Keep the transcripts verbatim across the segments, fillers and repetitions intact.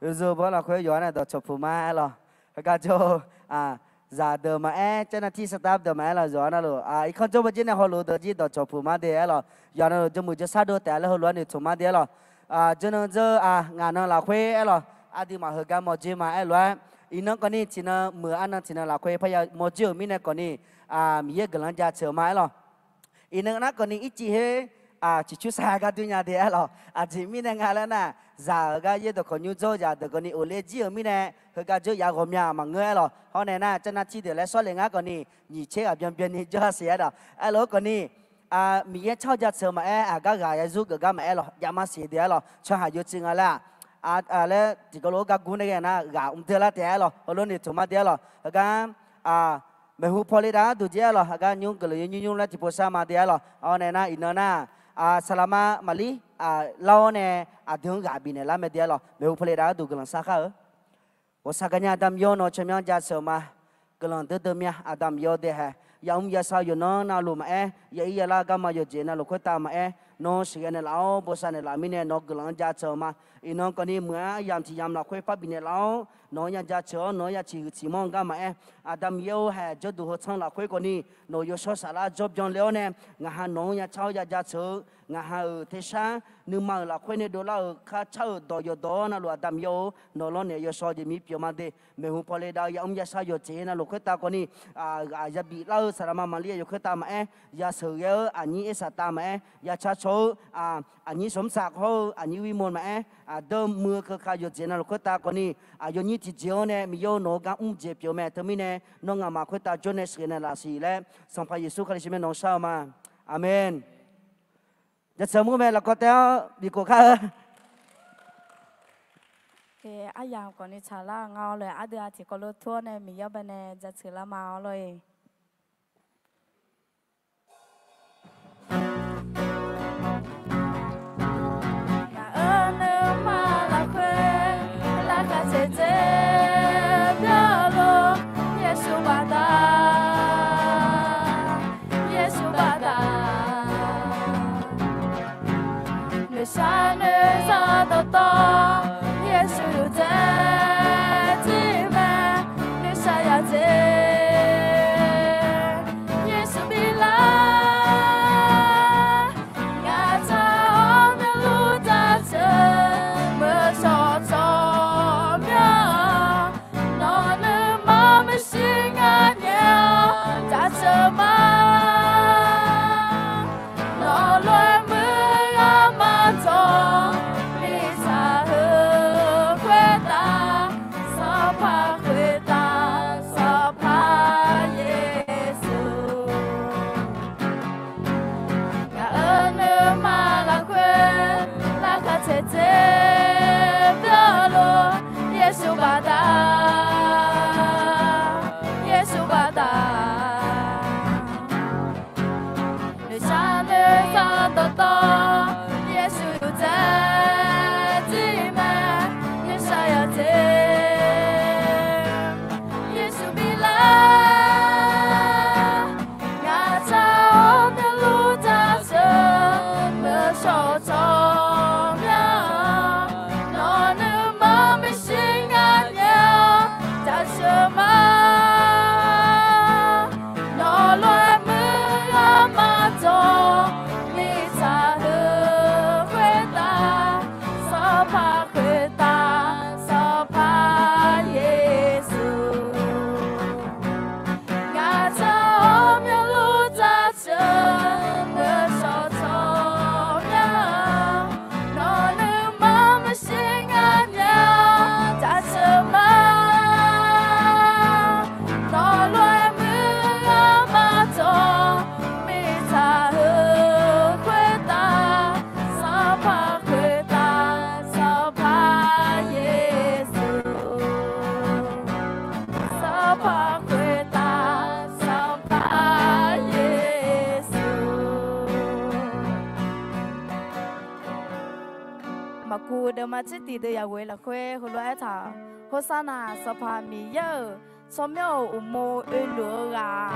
Yawzeu bawr lafkhoer yawqha nae dawqcawq puq ma aer lawq. Heugar jawr-eu, zaqdeuq maqaer, เจ้าหน้าที่ staff deuq maqaer lawq, yawqha navluf irkanr jawr bawr jir nae hawluf deuq jir dawqcawq puq ma de aer lawq. Yawqha navluf jawrmuiq jawrshar dov taef-a laer heulof-aer noeqtmq ma de aer lawq. Jawrnan dzeur-eu ngaq nan lafkhoer aer lawq, aqduimaf heugar mawrjoer ma aer lof-aer, iqnan kawvni tiqnan muiq arnan tiqnan lafkhoer parya mawrjoer-euq mirnae kawvni, Miqyaer guiqlanq jaceuq-eu ma aer lawq. Iqnan nar kawvni ircif her ciqcurshaq gar dur nya de aer lawq. Aqjeq mirnae nga laer nar, zaq-euq gar yaerdawq khawqnymr dzawr-eu zaqdeuq kawvni ofler jir-euq mirnae, heugar dzeur yav ghawqmya maqngeur aer lawq. Hawr nae nar เจ้าหน้าที่ deuq laer shawr le ngar kawvni nyiq tser ghaq byanbyan ni dzawr-a siq aer lawq. Aerlof-aer kawvni, Miqyaer tsar-eu jaceuq-eu maqaer, aqgar ghaq ya zur geuf gar maqaer lawq, javma siq de aer lawq. Tsawrhaq yawtsuif nga laer-aq, laer tiqkawv lof-aer gar gur nae ghae nar ghaq mqdui lar taef aer lawq. Heulof noeqtmq ma de aer lawq. Heugar maeqhu paw le dav gharduq jeq aer lawq. Heugar nymr guiqlanq yawnymr nymr laer tiqpov shar ma de aer lawq. Hawr nae nar iqnan nar, saqlaqma maqlir lar-awr nae aqdui-anr ghaq bifnaeq lar mae de aer lawq. Maeqhu paw le dav gharduq guiqlanq shar khar-eu. Ghawqshaq gaqnya Aqda Miqyaer-or, nawq-eu tsawrmyanr jaceuq-eu ma. Guiqlanq deuqdeuq mya Aqda Miqyaer-or de hae. Yamr yashar-eu yawqnan navluf maqaer, yar-ir yar lar garma yawqjeq navluf khoertav maqaer, nawr sheuqghae naeqlaf-awr bosav naeqlaf mirnae nawq-eu guiqlanq-anr jaceuq-eu ma. Iqnan kawvni muiq-ar yamq tiq yamq lafkhoer parbi naeqlaf-awr nawq-anr ya jaceuq-awr nawq-anr ya ciqhuiq ciqmanr-eu gar maqaer, Aqda Miqyaer-or, haeq jawrduq heu tsanr lafkhoer kawvni nawq-euq yawshawr saflar jawr byanle-awr nae, ngaqha nawq-anr ya car-awr ya jaceuq-eu, ngaqha-euq tersar nuima-euq lafkhoer nae dovlar-euq kar car-euq dawq yawqdawq-awr navluf Aqda Miqyaer-or, nawq lawrnaeq yawshawr jeq mir pyeuf ma de. Maeqhu paw le dav-eu yamr yashar yawqjeq navluf khoertav kawvni, ghaq yabif lar-eu saqlaqma maqlir-a yawqkhoertav maqaer, yasheuq ghae-eu aqnyir ersaq tav maqaer, yacar caw-eu aqnyir shawmr saq hawr-eu aqnyir wirmo maqaer, aqdeu muiq-eu keuka yawqjeq navluf khoertav kawvni, aqyawfnyir tiqjeq-awr nae Miqyaer-or, nawq-eu gar mr jeq pyeuf mae. Teumirnae nawr ngaqmaf khoertav jawr nae sheuqghae naeqlaf siq laer Sanqpaq Yeqsur Kali tsawrmyanr nawq-anr shar-eu ma. Aqmeq. Jaceuq mur mae, lafkawv taev-awr bifkhof kar-eu. Aryamq khawfni tsaqlar nga-awr lof-aer aqdui-aq tiqkawv lof tur-awr nae Miqyaer-anr bae nae jaceuq lar ma-awr lor-e. Ngaq-euq nuima lafkhoer lavkhaq caev dzer byar-eu lor, Yeqsur baqdaq, Yeqsur baqdaq. Noeqshaq noeqzaq dawqtawv, Yeqsur yawqdzaeq jir mae, noeqshaq yawqdzaeq, Yeqsur bilar. Ngaq tsaq-awr myanluf jaceuq meuq shawq tsawq myanr-awq. Nawq nuima maeqshi ngaq nyaef-awr jaceuq ma. Nawq lof-aer muiq-eu ghaq maqdzawq, mirtsaq heu khoertav, Sanqpaq khoertav, Sanqpaq Yeqsur. Ngaq-euq nuima lafkhoer lavkhaq caev dzer byar-eu lor, Yeqsur baqdaq, Yeqsur baqdaq. Noeqshaq noeqzaq dawqtawv, Yeqsur yawqdzaeq jir mae, noeqshaq yawqdzaeq, Yeqsur bilar. Ngaq tsaq-awr myanluf jaceuq meuq shawq tsawq myanr-awq. Nawq nuima maeqshi ngaq nyaef-awr jaceuq ma. Nawq lof-aer muiq-eu ghaq maqdzawq, mirtsaq heu khoertav, Sanqpaq khoertav, Sanqpaq Yeqsur. Ngaq tsaq-awr myanluf jaceuq meuq shawq tsawq myanr-awq. Nawq nuima maeqshi ngaq nyaef-awr jaceuq ma. Nawq lof-aer muiq-eu ghaq maqdzawq, mirtsaq heu khoertav, Sanqpaq khoertav, Sanqpaq Yeqsur. Sanqpaq khoertav, Sanqpaq Yeqsur. Maqkuv deuvma tsertif deuv yaq ghoe lafkhoer heulof-aer taq, Horsarnaq, Sanqpaq Miqyaer-euq tsawrmyanr-euq uqmov oeluf-eu ghaq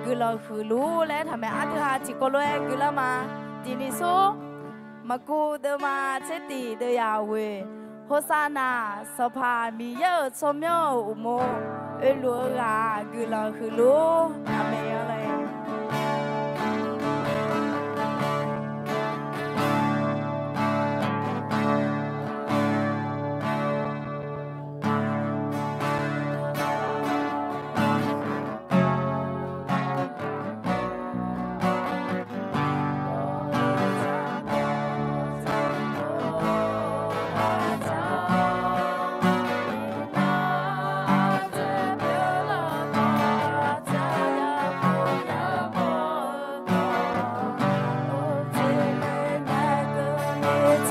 guiqlanq huiqluf laer aertaq mae. Aqdui ha tiqkawv lof-aer guiqlanq ma. Tiqniq sor, Maqkuv deuvma tsertif deuv yaq ghoe, Hosanna, Sanqpaq Miqyaer-euq tsawrmyanr-euq uqmov oeluf-eu ghaq guiqlanq huiqluf-or. Aqmeq.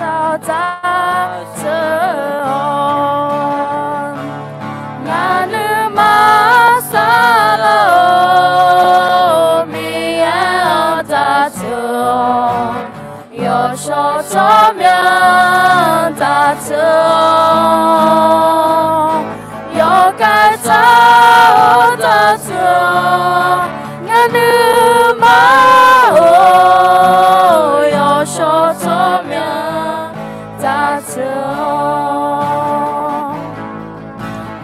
Tsawrhaqzaq-awr, ngaq nuima saflar-eu Miqyaer-anr taftseuq-awq. Yawshawr tsawrmyanr taftseuq-awq. Yawkhaer tsawr-awr taftseuq-awq. Ngaq nuima-or, yawshawr tsawrmyanr taftseuq-awq.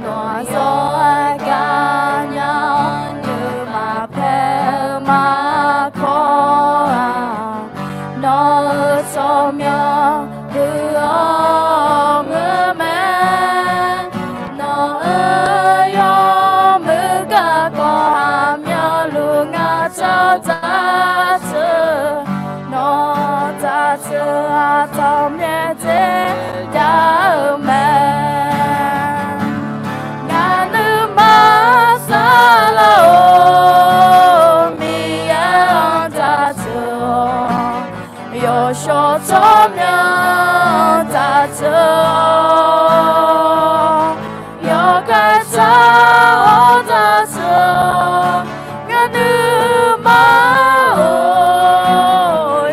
Nawq-anr zawr-aer gaqnya-awr, nuima paer-eu markawr-aq, nawq-euq tsawrmyanr huiq-awr ngeur mae. Nawq-euq yawmuiq garkawv aqmyanluf ngaq tsawrhaqzaq taftseuq, nawq taftseuq-aq, tsawrmyanr dzer jav-eu mae. Ngaq nuima saflar-or, Miqyaer-anr taftseuq-awq. Yawshawr tsawrmyanr taftseuq-awq. Yawkhaer tsawr-awr taftseuq-awq. Ngaq nuima-or,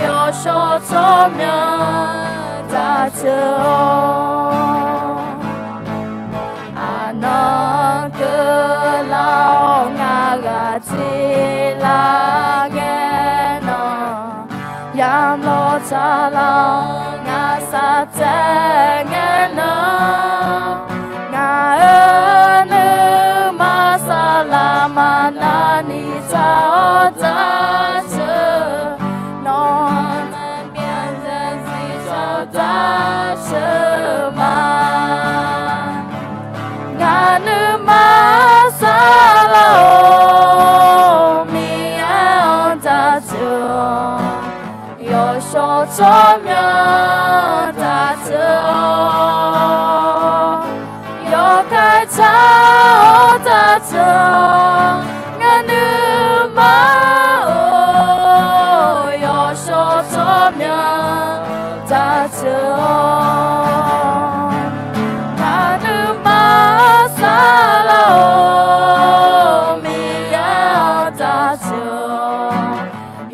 yawshawr tsawrmyanr taftseuq-awq. Aqnan keuvlar-awr, ngaq ghaq tserlar ngae nan, yamawr tsaqlar-awr, ngaq saqtsaev ngae nan, ngaq-euq nuima saflar maqnavni tsaq-awr taftseuq, nawq-anr byaerdzae zir tsawr taftseuq ma. Ngaq nuima saflar-or, Miqyaer-anr taftseuq-awq. Yawshawr tsawrmyanr taftseuq-awq. Yawkhaer tsawr-awr taftseuq-awq. Ngaq nuima-or, yawshawr tsawrmyanr taftseuq-awq. Ngaq nuima saflar-or, Miqyaer-anr taftseuq-awq.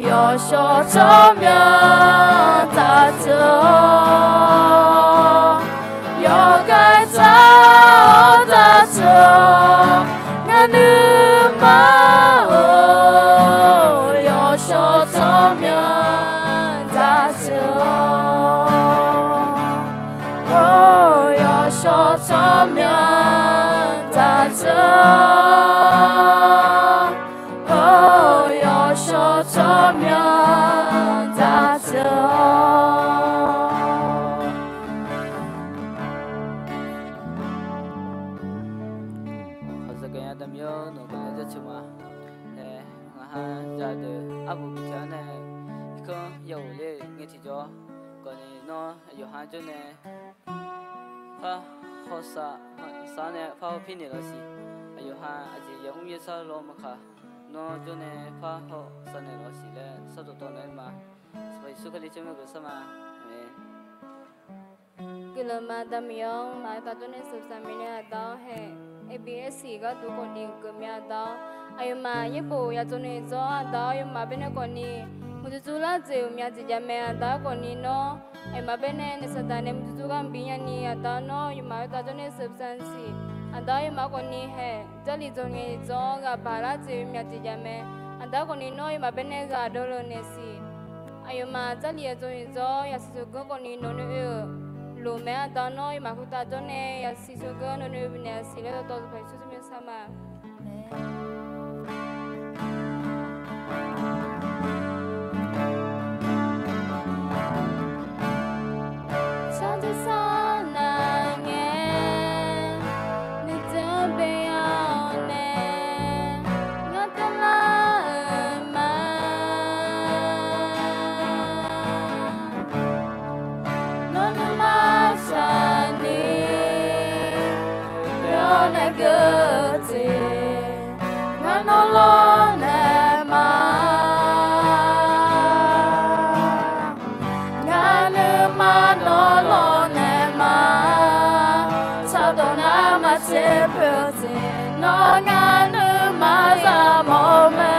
Yawshawr tsawrmyanr taftseuq-awq. Yawkhaer tsawr-awr taftseuq-awq. Ngaq nuima-or, yawshawr tsawrmyanr taftseuq-awq. Or, yawshawr tsawrmyanr taftseuq-awq. Or, yawshawr tsawrmyanr taftseuq-awq. Aqzaqgaqnya daqmiq-awr, nawq-anr guiqlanq jaceuq ma. Ae, ngaqha zaqdeuq arbof biftaeq-anr nae, irkanr yaoq ler ngae tiqjawr, khawfni nawr aqyawf ha jawrnae par hawsav, sar nae par hawpir naeq lawq siq. Aqyawf ha aqjeq yamr yarsar law maqkaq, nawr jawrnae par hawsav naeq lawq siq laer sar dawqtawv naeq-aer ma. Sanqpaq Yeqsur Kali tsawrmyanr guiqlanq sar ma. Aqmeq. Guiqlanq ma daqmiq-awr, maqaer taf jawrnae sheuqshaq mirnae aqda-awr hae, A B S gharduq khawfni geufmya aqda-awr, aqyawfmaf yaerbof yadzawr ni dzawr aqda-awr, yawfmaf baenae khawfni muiqdui dzur lar dzaeq-euq myav jeq jav mae. Aqda-awr khawfni nawr, aqyawfmaf baenae naeq saqdaq nae muiqdui dzur gar bif nyani aqda-awr, nawr yawfmaf-anr taf jawrnae sheuqshaq siq. Aqda-awr yawfmaf khawfni hae, Jarlif dzawr ngae dzawr ghaq baq lar dzaeq-eu myav jeq jav mae. Aqda-awr khawfni nawr yawfmaf baenae ghaq dovleuq naeq siq. Aqyawfmaf Jarlif yadzawr ni dzawr yasiq tsawrganr khawfni nawq nae oe-euq Lof maeq-aer aqda nawr iqmaf khoertav jawrnae yasiq tsawrganr nawq noeq bifnaeq-a siq laer dawqtawv Sanqpaq Yeqsur tsawrmyanr sar ma. Tsawrjeuq sar nar ngae, nuideuq bae-awr nae, ngar taelar-euq ma. Nawr nuima saqni, yawr nae geur jeq, ngar nawr lawrnaeq ma. Ngar nuima nawr lawrnaeq ma. Tsawrdawq ngar maqtser poeq-eu jeq, nawr ngar nuima zaqmawf-eu mae.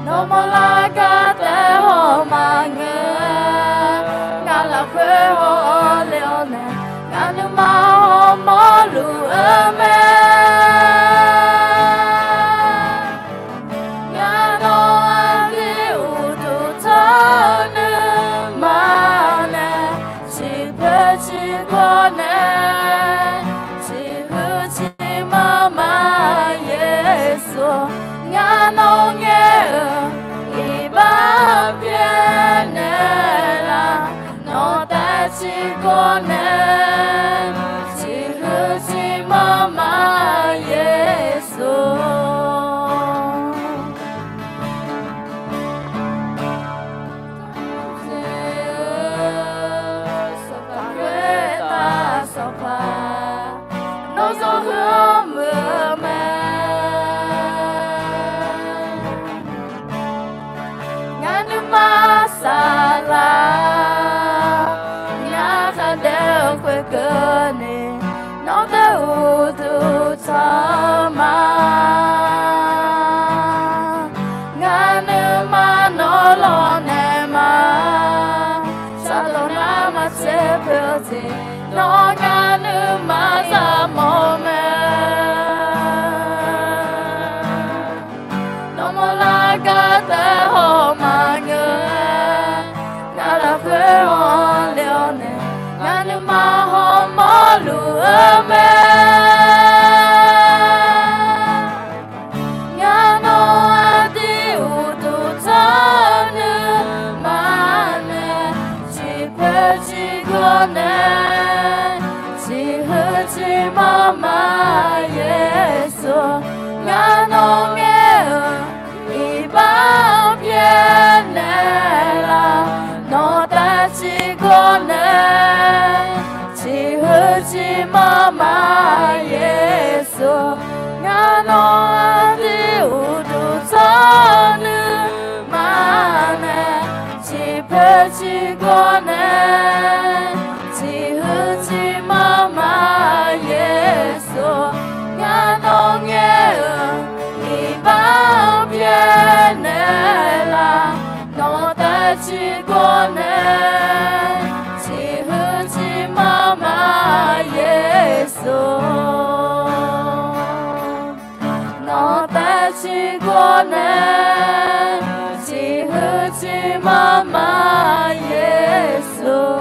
Nawmaf lar gar taef haw maqngeur. Ngar lafkhoer haw-awr le-awr nae, ngar nuima hawmawr luf-eu mae. Ngar nawr aqdui uqduq tanqnymr ma nae, ciqpoeq ciqgawr nae, ciqhuiq ciqmanr ma Yeqsur. Ngar nawr ngaer-euq iqbax pyaeqnaeq laf, nawq taef ciqgawr nae, ciqhuiq ciqmanr ma Yeqsur. Sanqpaq khoertav Sanqpaq, nawr zawr heu-anr muiq-eu mae. Ngar nuima saqlaq, ngar khardaef-eu khoerkeuvni, nawr taef uqduq tanq ma. Ngar nuima nawr lawrnaeq ma. Tsawrdawq ngar maqtser poeq-eu jeq, nawr ngar nuima zaqmawf-eu mae. Nawmaf lar gar taef haw maqngeur. Ngar lafkhoer haw le-awr nae, ngar nuima hawmawr luf-eu mae. Ngar nawr aqdui uqduq tanqnymr ma nae, ciqpoeq ciqgawr nae, ciqhuiq ciqmanr ma Yeqsur. Ngar nawr ngaer-euq iqbax pyaeqnaeq laf, nawq taef ciqgawr nae, ciqhuiq ciqmanr ma Yeqsur. Ngar nawr aqdui uqduq tanqnymr ma nae, ciqpoeq ciqgawr nae, ciqhuiq ciqmanr ma Yeqsur. Ngar nawr ngaer-euq iqbax pyaeqnaeq laf, nawq taef ciqgawr nae, ciqhuiq ciqmanr ma Yeqsur. Nawq taef ciqgawr nae, ciqhuiq ciqmanr ma Yeqsur.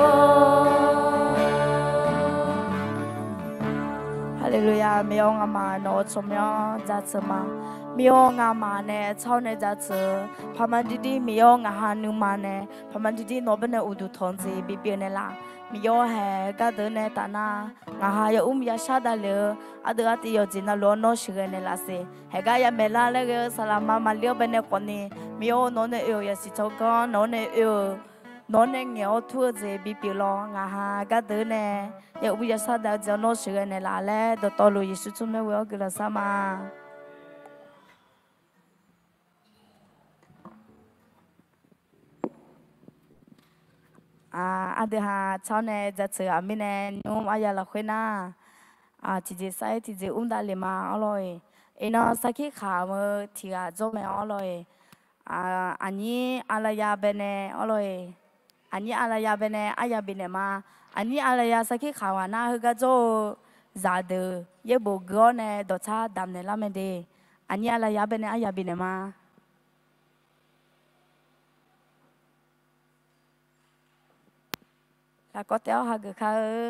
Haleluya! Miqyaer-or, ngamaf nawq-euq tsawrmyanr jaceuq ma. Miqyaer-or, ngamaf nae tsawrnae jaceuq-eu paqma dirdir, Miqyaer-or, ngaq ha nuima nae paqma dirdir nawq-eu bawr nae uqduq tanq jeq bipyeuf naeqlaf. Miqyaer-or, haeq gardeuq nae tafnar, ngaq ha ya mr yashar davlef-eu ardeuv artiv yawqjeq navluf-anr nawr sheuqghae naeqlaf siq. Haeq gar ya maeqlar laer ghae-eu saqlaqma maqli-anr bae nae khawfni, Miqyaer-or, nawq-anr nae oe-euq yasiq tsawrganr, nawq-anr nae oe-euq, nawq-anr nae ngaeq-awr tur-eu jeq bipyeuf law. Ngaq ha gardeuq nae ya mr yashar dav-eu jeq-anr nawr sheuqghae naeqlaf laer dawqtawvluf Yeqsur tsawrmyanr ghoe-awr guiqlanq shar ma. Aqdui ha tsawrnae jaceuq-aq mirnae nymr arya lafkhoer nar, tiqjeq sar-ir tiqjeq mr davlef ma awr lawr-eq. Iqnan sarkir khaq-eu tiq ghaq jawr mae awr lawr-eq. Aqnyir arlaya bae nae awr lawr-eq. Aqnyir arlaya bae nae arya bifnaeq ma. Aqnyir arlaya sarkir khaq ghaq nar heugar jawr-eu zaqdeuq yaerbof gui-awr nae dawqtsar damqnaeq lar mae de. Aqnyir arlaya bae nae arya bifnaeq ma. Lafkawr taef-awr hageuf kar-eu.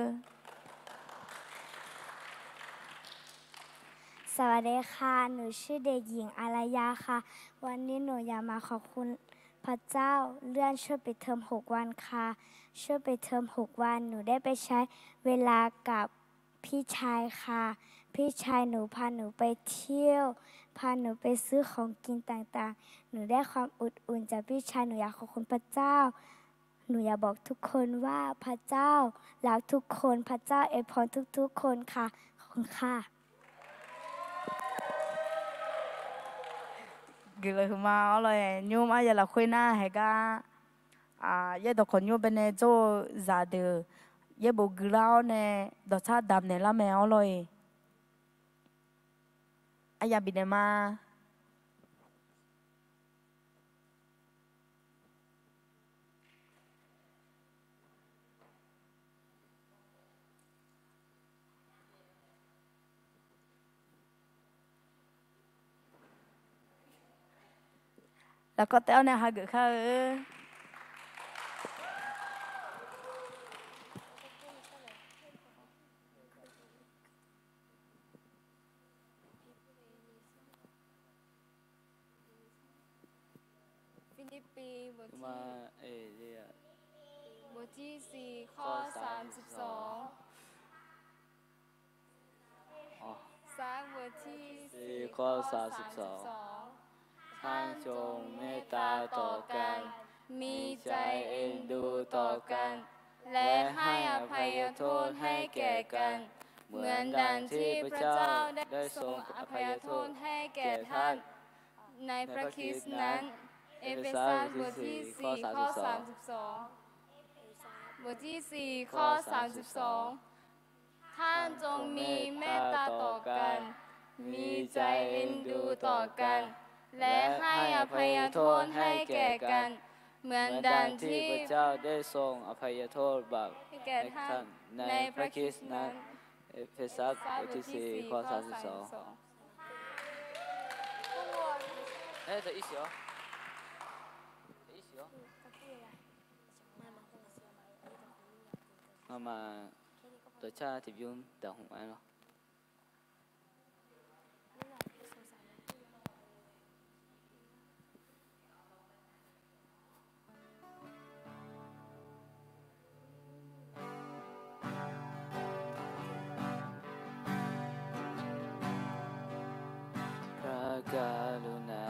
สวัสดีค่ะ หนูชื่อเด็กหญิงอารยาค่ะ วันนี้หนูอยากมาขอบคุณพระเจ้า เรื่องช่วงปิดเทอมหกวันค่ะ ช่วงปิดเทอมหกวัน หนูได้ไปใช้เวลากับพี่ชายค่ะ พี่ชายหนูพาหนูไปเที่ยว พาหนูไปซื้อของกินต่างๆ หนูได้ความอบอุ่นจากพี่ชาย หนูอยากขอบคุณพระเจ้า หนูอยากบอกทุกคนว่าพระเจ้ารักทุกคน พระเจ้าอวยพรทุกๆคนค่ะ ขอบคุณค่ะ Guiqlanq huiqma awr lawr-eq, nymr arya lafkhoer nar haeqgar, yaerdawq khawf nymr baenae jawr-eu zaqdeuq yaerbof guiqlar-awr nae dawqtsar damq naeqlar mae awr lawr-eq. Arya bifnaeq ma. Lafkawr taef-awr nae hageuf kar-eu. Filippiv บทที่ บทที่สี่ ข้อสามสิบสอง อ๋อ ซักบทที่สี่ ข้อสามสิบสอง ท่านจงเมตตาต่อกัน มีใจเอ็นดูต่อกัน และให้อภัยโทษให้แก่กัน เหมือนดังที่พระเจ้าได้ทรงอภัยโทษให้แก่ท่าน ในพระคริสต์นั้น เอเฟซัสบทที่สี่ ข้อสามสิบสอง บทที่สี่ ข้อสามสิบสอง ท่านจงมีเมตตาต่อกัน มีใจเอ็นดูต่อกัน และให้อภัยโทษให้แก่กัน เหมือนดังที่พระเจ้าได้ทรงอภัยโทษบาปให้แก่ท่านในพระคริสต์นั้น เอเฟซัสบทที่สี่ ข้อสามสิบสอง เอ้ย แต่อีเสียว แต่อีเสียว Ngamaf dawqcar tiqbymr daqhmq-aer lawr. พระกรุณา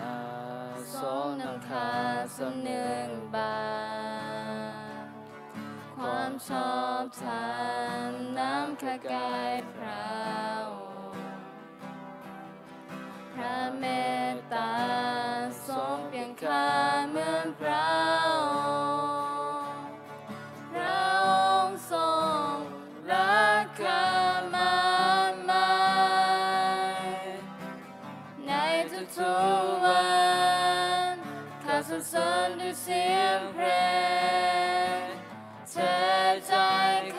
ทรงนำข้าส่วนหนึ่งบาป ความชอบธรรมนำข้าใกล้พระองค์ พระเมตตาทรงเปลี่ยนข้าเหมือนพระองค์ พระองค์ทรงรักข้ามากมาย ในทุกๆวัน ข้าสรรเสริญด้วยเสียงเพลง เธอใจ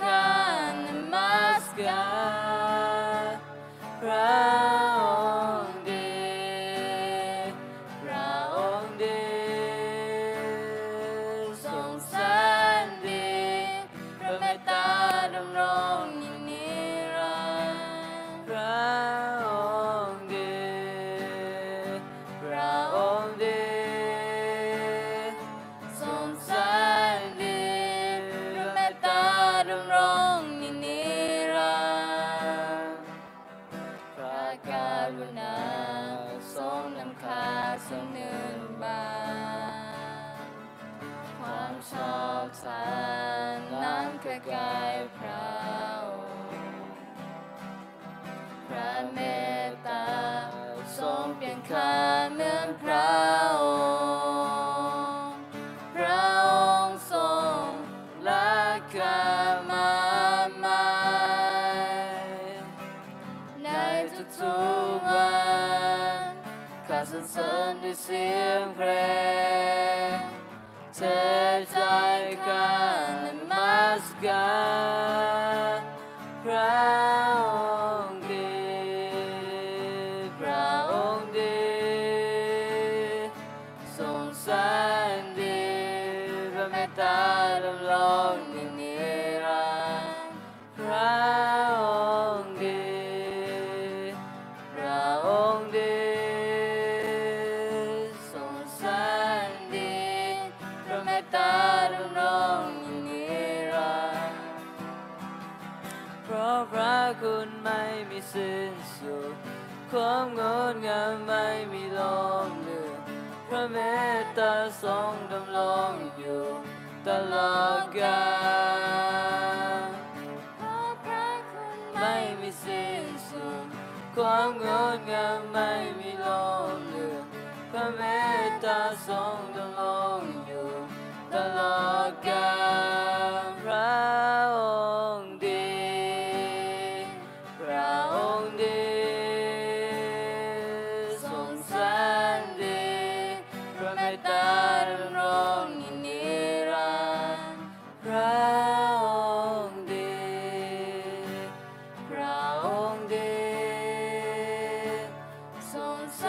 ข้านมัสการ พระองค์ดี พระองค์ดี ทรงแสนดี พระเมตตาดำรงยิ่งนิรันดร์ พระองค์ดี พระองค์ดี ทรงแสนดี พระเมตตาดำรงยิ่งนิรันดร์ พระกรุณาทรงนำข้าส่วนหนึ่งบาป ความชอบธรรมนำข้าใกล้พระองค์ พระเมตตาทรงเปลี่ยนข้าเหมือนพระองค์ พระองค์ทรงรักข้ามากมาย ในทุกๆวัน ข้าสรรเสริญด้วยเสียงเพลง เธอใจข้านมัสการ พระองค์ดี พระองค์ดี ทรงแสนดี พระเมตตาดำรงยิ่งนิรั สิ้นสุด ความงดงามไม่มีล้มเหลือ พระเมตตาทรงดำรงอยู่ตลอดกาล พระคุณไม่มีสิ้นสุด ความงดงามไม่มีล้มเหลือ พระเมตตาทรงดำรงอยู่ตลอดกาล พระองค์ดี พระองค์ดี ทรงแสนดี พระเมตตาดำรงอยู่นิรันดร์ พระองค์ดี พระองค์ดี ทรงแส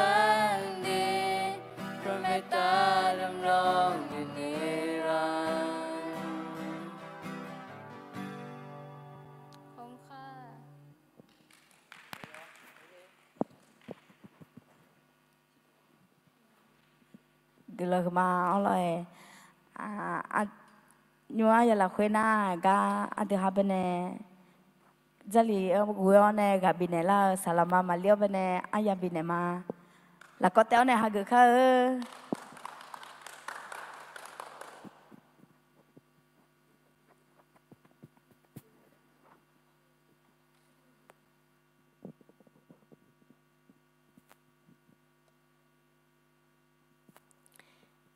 นดี พระเมตตาดำรงอยู่นิรันดร์ ขอบคุณค่ะ Guiqlanq huiqma awr lawr-aer, nymr aryaq lafkhoer nar gar aqdui ha baenae Jarlif-anr ghoe-awr nae ghaq bifnaeq lar-eu saqlaqma maqlir-awr baenae aryaq bifnaeq ma. Lafkawr taef-awr nae hageuf kar-eu.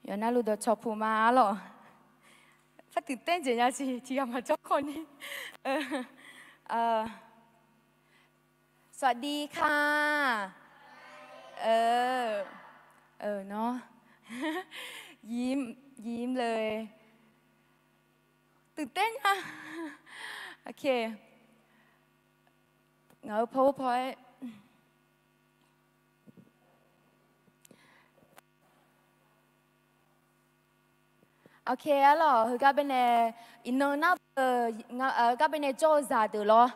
Yawqnar luf dawqcawq puq ma arlawq. Par ตื่นเต้น jeq nya siq tiqghaq maqjawr khawf ni. สวัสดีค่ะ เออ เนาะ ยิ้ม ยิ้มเลย ตื่นเต้น nya. Ok. Ngaq-euq PowerPoint. Ok arlawq, heugar baenae iqnan nar beu, heugar baenae jawr-eu zaqdeuq lawr,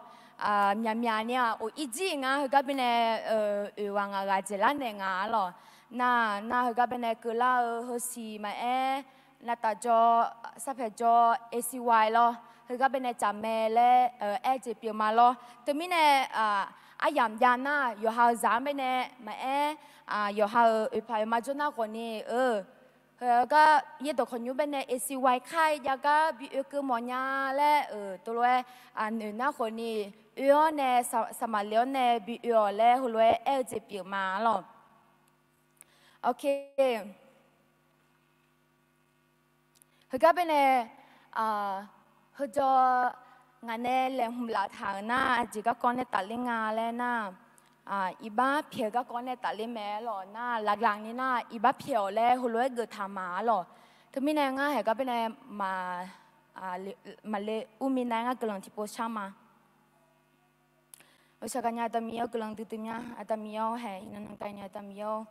myaqmyaq ni-aq of irjir nga heugar baenae oeq ghaq ngaq ghaq dzaeqlar naeq nga arlawq. Nar, nar heugar baenae keuvlar-eu heusiq maqaer, navtaf jawr, sarpaeq jawr, A C Y lawr, heugar baenae tsaqmae laer aer-eu jeq pyeuf ma lawr. Teumirnae aryamq jav nar yawqha-euq zaq-anr baenae maqaer, yawqha-euq oeqpaq oeqma jawr nar khawf ni-eu, heugar yaerdawq khawqnymr baenae A C Y kar-aer jav gar bi oekeuv mawfnya laer-euq teulof-aer noeq nar khawf ni, oe-awr nae saqmaqle-awr nae bi oe-awq laer heulof-aer aer-eu jeq pyeuf ma arlawq. Ok. Heugar baenae, heujawr ngaq nae laeqhmq laftaq-euq nar aqjeq garkawv nae tafler nga laer nar, iqbax pyaeq-eu garkawv nae tafler mae arlawq. Nar laqlaq ni nar iqbax pyaeq-awq laer heulof-aer geuftaq ma arlawq. Teumirnae ngar haeq gar baenae maqle urmi nav-aer ngar guiqlanq tiqpov shar ma. Oqshaq gaqnya Aqda Miqyaer-or, guiqlanq duidui mya. Aqda Miqyaer-or, haeq iqnan nan gaqnya Aqda Miqyaer-or,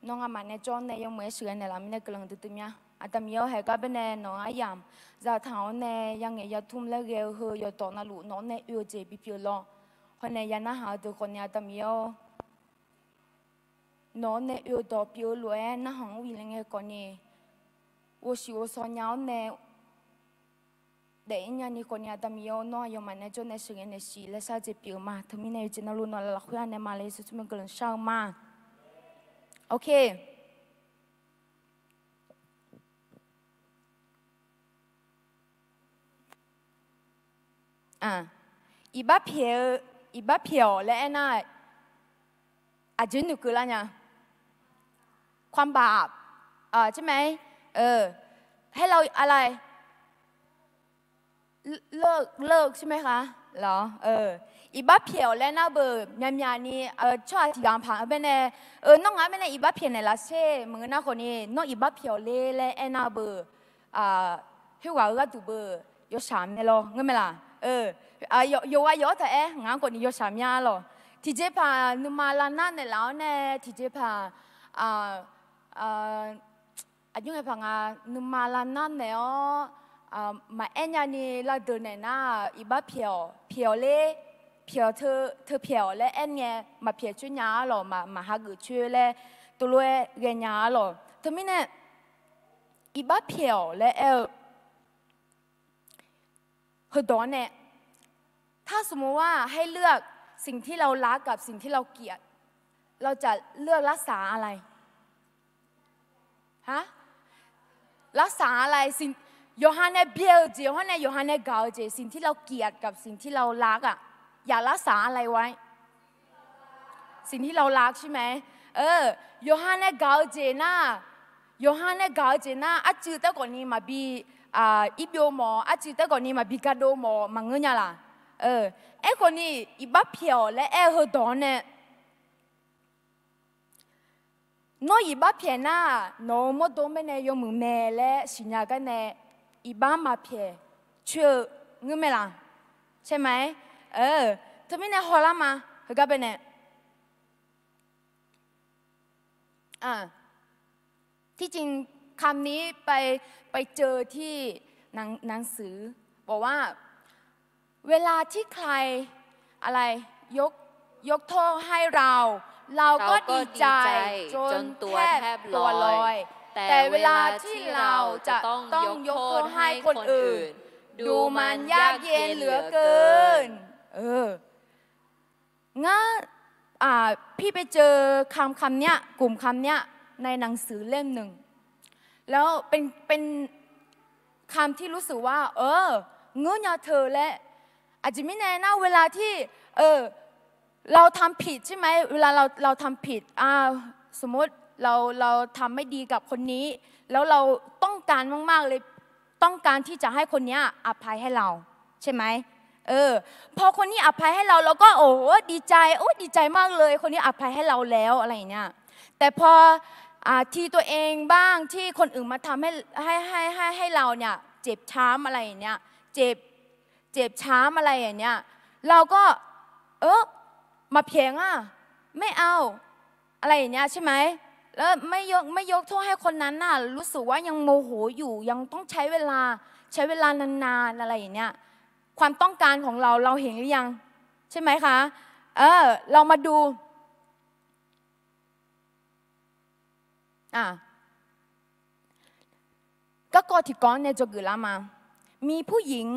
nawr ngamaf nae jawr nae yawmuiq-aer sheuqghae naeqlaf mirnae guiqlanq duidui mya. Aqda Miqyaer-or, haeq gar baenae nawq-anr aryamq zaftaq-awr nae yanghaeq yatur laer ghae-eu heu yawqdawq navluf nawq-anr nae oe-eu jeq bipyeuf lawr. Hawnaeq ya narhaq-eu deuq khawf ni Aqda Miqyaer-or, nawq-anr nae oe-eu dawq pyeuf-eu lof-aer narhaq-anr bif le ngae khawf ni, ghovshiq ghovshaw nya-awr nae daef-ir nyani khawf ni Aqda Miqyaer-or, nawr aqyawfmaf nae jawr nae sheuqghae naeq shiq laer shar-eu jeq pyeuf-eu ma. Teumirnae yawqjeq navluf nawq lafkhoer-a nae ma laer Yeqsur tsawrmyanr guiqlanq shar-eu ma. Ok. Iqbax pyaeq-eu, iqbax pyaeq-awq laer aernar, aqjeq nuikeuv lar nya. ความบาป ใช่ไหม เลิก ใช่ไหมคะ lawr. Iqbax pyaeq-awq laer nar beuq myaqmyaq ni, tsawrhaq tiqghaq paq-eu baenae, nawr ngaq-anr baenae iqbax pyaeq naeq laf sher maqngeur nar khawf ni, nawr iqbax pyaeq-awq le laer aernar beuq, khoerghaq-eu gharduq beuq yawshaq mae lawr, ngeur mae laq? Yawqghaq yawq-awr taq-aer ngaq-anr khawf ni yawshaq mya lawq. Tiqjeqpaq nuima lavnar naeqlaf-awr nae tiqjeqpaq aqjox ngae paq nga, nuima lavnar naeq-awr maqaer nyani lavdeuq naeq nar, iqbax pyaeq-awq, pyaeq-awq ler, pyaeq-awq teu, teu pyaeq-awq laer aer ngae, maqpyaeq coer nya-ar lawq, maq, maq hageuf coer laer teulof-aer ghaenya-ar lawq. Teumirnae iqbax pyaeq-awq laer aer-eu heudawq-anr nae, ถ้าสมมุติว่าให้เลือก สิ่งที่เรารักกับสิ่งที่เราเกลียด เราจะเลือกรักษาอะไร ฮะ รักษาอะไร สิ่ง yawqha nae byaer-eu jeq hawr nae yawqha nae gaq-eu jeq, สิ่งที่เราเกลียดกับสิ่งที่เรารักอะ อยากรักษาอะไรไว้ สิ่งที่เรารักใช่ไหม เออ yawqha nae gaq-eu jeq nar, yawqha nae gaq-eu jeq nar, arcuiv taerkhawf ni maqbi, ir byov mawf, arcuiv taerkhawf ni maqbi gardov mawf maqngeur nya laq. Aerkhawf ni iqbax pyaeq-awq laer aer-eu heudawq-anr nae, nawr iqbax pyaeq nar, nawq-euq mawrdo mirnae yawmuiq mae laer siqnya gar nae, iqbax maqpyaeq coer-eu ngeur mae laq. ใช่ไหม เออ teumirnae hawlar ma. Heugar baenae อ่า ที่จริงคำนี้ไป ไปเจอที่หนัง หนังสือ บอกว่า เวลาที่ใคร อะไร ยก ยกโทษให้เรา เราก็ดีใจจนตัวแทบลอย แต่เวลาที่เราจะต้องยกโทษให้คนอื่น ดูมันยากเย็นเหลือเกิน เออ Ngar, อ่า พี่ไปเจอคำคำเนี้ย กลุ่มคำเนี้ย ในหนังสือเล่มหนึ่ง แล้วเป็น เป็นคำที่รู้สึกว่า เออ ngeur nya teu laer. Aqjeq mirnae nar, เวลาที่ เออ เราทำผิดใช่ไหม เวลาเรา เราทำผิด อ่า สมมติเรา เราทำไม่ดีกับคนนี้ แล้วเราต้องการมากๆเลย ต้องการที่จะให้คนเนี้ยอภัยให้เรา ใช่ไหม เออ พอคนนี้อภัยให้เรา เราก็ โอ้ ดีใจ โอ้ ดีใจมากเลย คนนี้อภัยให้เราแล้ว อะไรอย่างเงี้ย แต่พอ อ่า ทีตัวเองบ้างที่คนอื่นมาทำให้ ให้ ให้ ให้ ให้เราเนี่ย เจ็บช้ำอะไรอย่างเงี้ย เจ็บ เจ็บช้ำอะไรอย่างเงี้ย เราก็ เออ maqpyaeq nga, ไม่เอา อะไรอย่างเงี้ยใช่ไหม แล้วไม่ยก ไม่ยกโทษให้คนนั้นน่ะ รู้สึกว่ายังโมโหอยู่ ยังต้องใช้เวลา ใช้เวลานานๆ อะไรอย่างเงี้ย ความต้องการของเรา เราเห็นหรือยัง ใช่ไหมคะ เออ เรามาดู อ่ะ Garkawv tiqkawv-anr nae dzawgeuf lar ma. มีผู้หญิง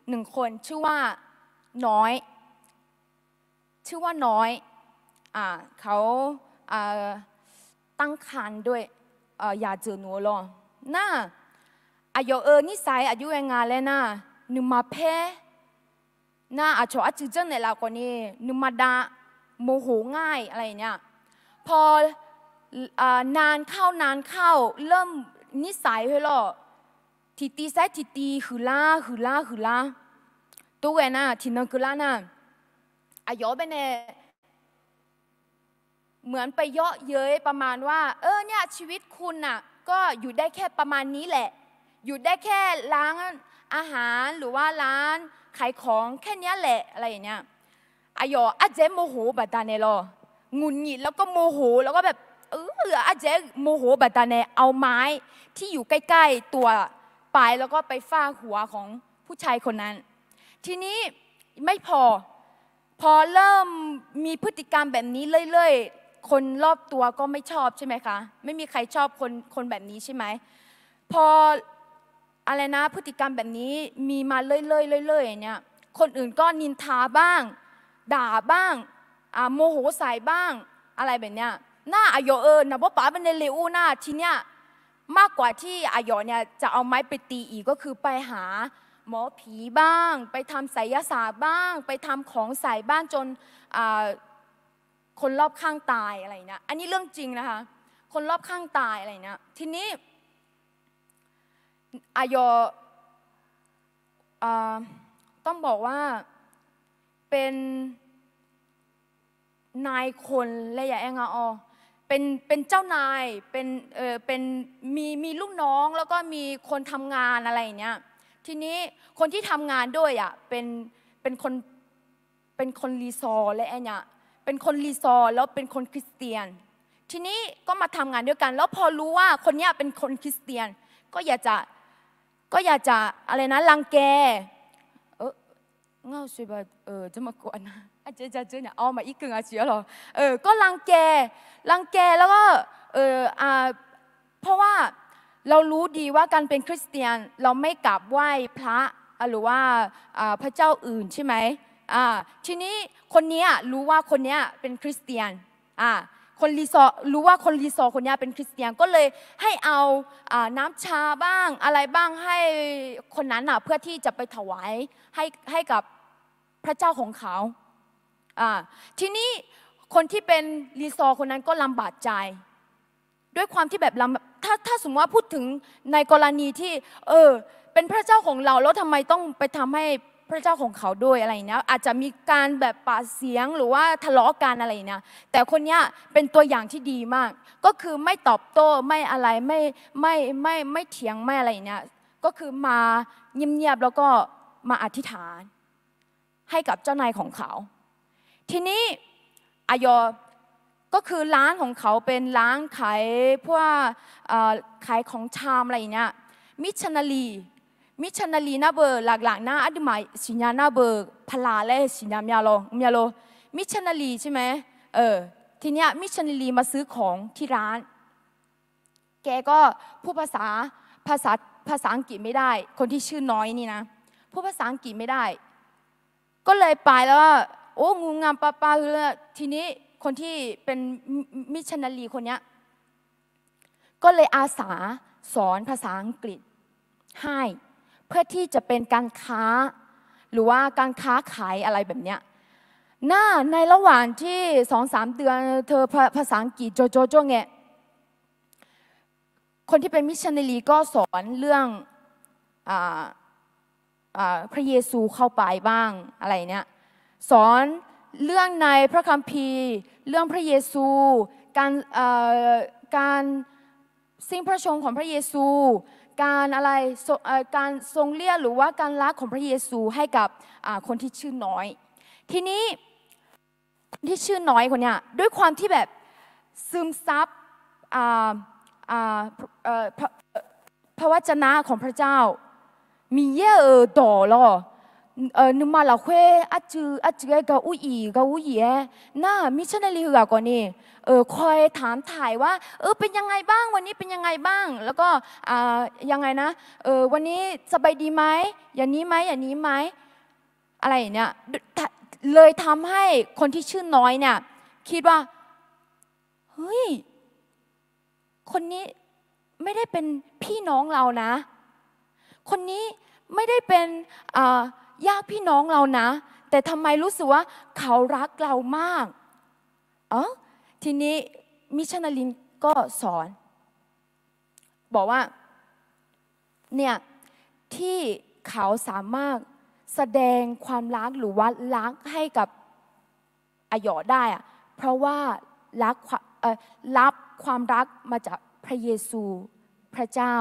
หนึ่งคนชื่อว่าน้อย ชื่อว่าน้อย อ่า เขา อ่า ตั้งครรภ์ด้วย เอ่อ อยากเจอหนูเหรอ nar, aqyawf-euq nirsaq-aer aqjox ghae nga laer nar, nuima paer nar, aqcawq arcuiv janrnaeq laf khawf ni nuima dav, โมโหง่าย อะไรอย่างเงี้ย พอ อ่า นานเข้า นานเข้า เริ่มนิสัย khoer lawr, tiqtiv saer tiqtiv huiqlar huiqlar huiqlar, tov ghae nar tiqnan keuvlar nar, aqyawf-anr baenae เหมือนไปเยาะเย้ย ประมาณว่า เออ เนี่ย ชีวิตคุณน่ะ ก็อยู่ได้แค่ประมาณนี้แหละ อยู่ได้แค่ร้านอาหาร หรือว่าร้านขายของแค่เนี้ยแหละ อะไรอย่างเงี้ย Aqyawf ardzaeq-aer โมโห baqdanae lawr, หงุดหงิด แล้วก็โมโห แล้วก็แบบ เออ ardzaeq-aer โมโห baqdanae เอาไม้ที่อยู่ใกล้ๆตัวไป แล้วก็ไปฟาดหัวของผู้ชายคนนั้น ทีนี้ไม่พอ พอเริ่มมีพฤติกรรมแบบนี้เรื่อยๆ คนรอบตัวก็ไม่ชอบใช่ไหมคะ ไม่มีใครชอบคน คนแบบนี้ใช่ไหม พอ อะไรนะ พฤติกรรมแบบนี้มีมาเรื่อยๆเรื่อยๆอย่างเงี้ย คนอื่นก็นินทาบ้าง ด่าบ้าง อ่า โมโหใส่บ้าง อะไรแบบเนี้ย nar, aqyawf-euq naqbawr paf-aer baenae le ur nar, ทีเนี้ย มากกว่าที่ aqyawf เนี่ย จะเอาไม้ไปตีอีก ก็คือไปหาหมอผีบ้าง ไปทำไสยศาสตร์บ้าง ไปทำของใส่บ้าง จน อ่า คนรอบข้างตาย อะไรอย่างเงี้ย อันนี้เรื่องจริงนะคะ คนรอบข้างตาย อะไรอย่างเงี้ย ทีนี้ aqyawf อ่า ต้องบอกว่า เป็น นายคน laer ya aer nga awr, เป็น เป็นเจ้านาย เป็น เอ่อ เป็น มี มีลูกน้อง แล้วก็มีคนทำงาน อะไรอย่างเงี้ย ทีนี้คนที่ทำงานด้วยอะ เป็น เป็นคน เป็นคนรีซอร์ และไอ้เนี่ย เป็นคนรีซอร์ แล้วเป็นคนคริสเตียน ทีนี้ก็มาทำงานด้วยกัน แล้วพอรู้ว่าคนเนี้ยเป็นคนคริสเตียน ก็อยากจะ ก็อยากจะ อะไรนะ รังแก เออ เงาช่วยบา เออ จะมากวนนะ อาจจะจะเจอเนี่ย เอามาอีกกึ่งอาชีพเหรอ เออ ก็รังแก รังแก แล้วก็ เออ อ่า เพราะว่าเรารู้ดีว่าการเป็นคริสเตียน เราไม่กราบไหว้พระ อ่ะ หรือว่า อ่า พระเจ้าอื่นใช่ไหม อ่า ทีนี้คนเนี้ยรู้ว่าคนเนี้ยเป็นคริสเตียน อ่า คนรีสอร์ทรู้ว่าคนรีสอร์ทคนเนี้ยเป็นคริสเตียน ก็เลยให้เอา อ่า น้ำชาบ้างอะไรบ้างให้คนนั้นน่ะ เพื่อที่จะไปถวายให้ ให้กับพระเจ้าของเขา อ่า ทีนี้คนที่เป็นรีสอร์ทคนนั้นก็ลำบากใจ ด้วยความที่แบบลำ ถ้า ถ้าสมมติว่าพูดถึงในกรณีที่ เออ เป็นพระเจ้าของเรา แล้วทำไมต้องไปทำให้พระเจ้าของเขาด้วยอะไรอย่างเงี้ย อาจจะมีการแบบปากเสียงหรือว่าทะเลาะกันอะไรอย่างเงี้ย แต่คนเนี้ยเป็นตัวอย่างที่ดีมาก ก็คือไม่ตอบโต้ ไม่อะไร ไม่ ไม่ ไม่ ไม่เถียง ไม่อะไรอย่างเงี้ย ก็คือมาเงียบๆ แล้วก็มาอธิษฐาน ให้กับเจ้านายของเขา ทีนี้ อายอ ก็คือร้านของเขาเป็นร้านขายพวก เอ่อ ขายของชำอะไรอย่างเงี้ย missionary missionary นะเบอร์ หลักๆ นะ อันนี้หมายสิญญาณนะเบอร์ พลาและสิญญาณ เมียโล เมียโล missionary ใช่ไหม เออ ทีเนี้ย missionary มาซื้อของที่ร้าน แกก็พูดภาษา ภาษา ภาษาอังกฤษไม่ได้ คนที่ชื่อน้อยนี่นะ พูดภาษาอังกฤษไม่ได้ ก็เลยไปแล้ว โอ้ งุมงามปาปา คือ ทีนี้คนที่เป็น missionary คนเนี้ย ก็เลยอาสาสอนภาษาอังกฤษให้ เพื่อที่จะเป็นการค้า หรือว่าการค้าขายอะไรแบบเนี้ย หน้า ในระหว่างที่สองสามเดือน เธอภา ภาษาอังกฤษโจโจโจไง คนที่เป็น missionary ก็สอนเรื่อง อ่า อ่า พระเยซูเข้าไปบ้างอะไรเนี้ย สอนเรื่องในพระคัมภีร์ เรื่องพระเยซู การ เอ่อ การสิ้นพระชนม์ของพระเยซู การอะไร ทรง เอ่อ การทรงเรียกหรือว่าการรักของพระเยซูให้กับ อ่า คนที่ชื่อน้อย ทีนี้ คนที่ชื่อน้อยคนเนี้ย ด้วยความที่แบบซึมซับ อ่า อ่า เอ่อ พระ พระวจนะของพระเจ้า Miqyaer-euq dawq lawr, nuima lafkhoer arcuiv arcuiv-aer ga ur iq ga ur iq-aer nar, missionary heughaq khawf ni, คอยถามไถ่ว่า เออ เป็นยังไงบ้าง วันนี้เป็นยังไงบ้าง แล้วก็ ยังไงนะ วันนี้สบายดีไหม อย่างนี้ไหม อย่างนี้ไหม อะไรอย่างเงี้ย เลยทำให้คนที่ชื่อน้อยเนี่ย คิดว่า เฮ้ย คนนี้ไม่ได้เป็นพี่น้องเรานะ คนนี้ไม่ได้เป็น เอ่อ ญาติพี่น้องเรานะ แต่ทำไมรู้สึกว่าเขารักเรามาก เอ้อ ทีนี้ missionary ก็สอน บอกว่า เนี่ย ที่เขาสามารถแสดงความรักหรือว่ารักให้กับอาหยอได้อะ เพราะว่ารักความ เอ่อ รับความรักมาจากพระเยซู พระเจ้า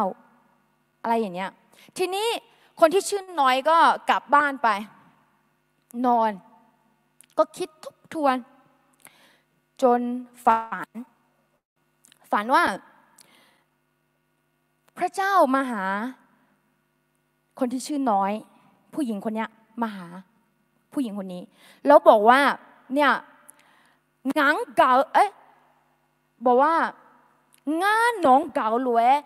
อะไรอย่างเงี้ย ทีนี้คนที่ชื่อน้อยก็กลับบ้านไป นอน ก็คิดทบทวน จนฝัน ฝันว่า พระเจ้ามาหา คนที่ชื่อน้อย ผู้หญิงคนเนี้ย มาหา ผู้หญิงคนนี้ แล้วบอกว่า เนี่ย ngar-anr gaq-eu, เอ๊ะ บอกว่า ngar nawq-anr gaq-eu lof-aer,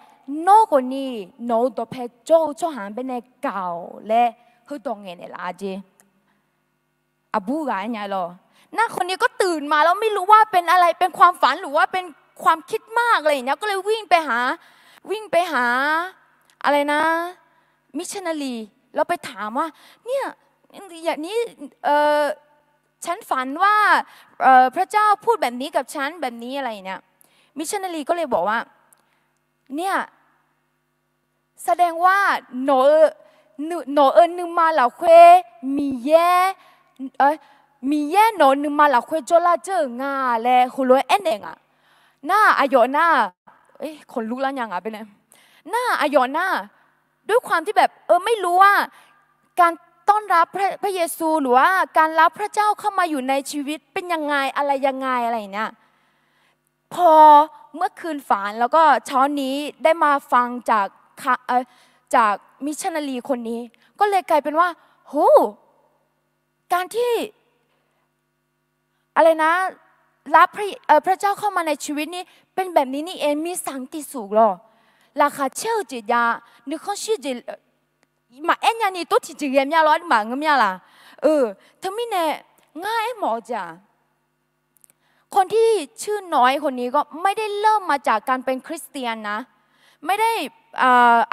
nawr khawf ni nawq-eu dawqpae jawr-eu tsawrhaq-anr baenae gaq-awq laer heudawq ngaeqnaeq laf-a jeq. Aqbur ghaq-aer nya lawr. Nar khawf ni ก็ตื่นมาแล้ว ไม่รู้ว่าเป็นอะไร เป็นความฝันหรือว่าเป็นความคิดมากอะไรอย่างเงี้ย ก็เลยวิ่งไปหา วิ่งไปหา อะไรนะ missionary แล้วไปถามว่า เนี่ย อย่างนี้ เอ่อ ฉันฝันว่า เอ่อ พระเจ้าพูดแบบนี้กับฉันแบบนี้อะไรอย่างเงี้ย missionary ก็เลยบอกว่า เนี่ย แสดงว่า nawq-eu, nawq-euq nuima lafkhoer Miqyaer, Miqyaer nawq-euq nuima lafkhoer jawrlar dzeur-euq nga laer heulof-aer aernaeq nga. Nar aqyawf nar, เอ๊ะ ขนลุกแล้ว nya nga baenae. Nar aqyawf nar, ด้วยความที่แบบ เออ ไม่รู้ว่า การต้อนรับพระ พระเยซู หรือว่าการรับพระเจ้าเข้ามาอยู่ในชีวิตเป็นยังไง อะไรยังไง อะไรอย่างเงี้ย พอเมื่อคืนฝัน แล้วก็เช้านี้ได้มาฟังจาก จาก missionary คนนี้ ก็เลยกลายเป็นว่า โห การที่ อะไรนะ รับพระ เอ่อ พระเจ้าเข้ามาในชีวิตนี่ เป็นแบบนี้นี่เอง มีสังติสุขหรอ laqkhaq caer-eu jeq jav, nuikhanr shir jeq, maqaer nya ni tov tiqjeq ghae mya lawr, maqngeur mya laq. Teumirnae ngar aermawf-eu jeq-aq, คนที่ชื่อน้อยคนนี้ก็ไม่ได้เริ่มมาจากการเป็นคริสเตียนนะ ไม่ได้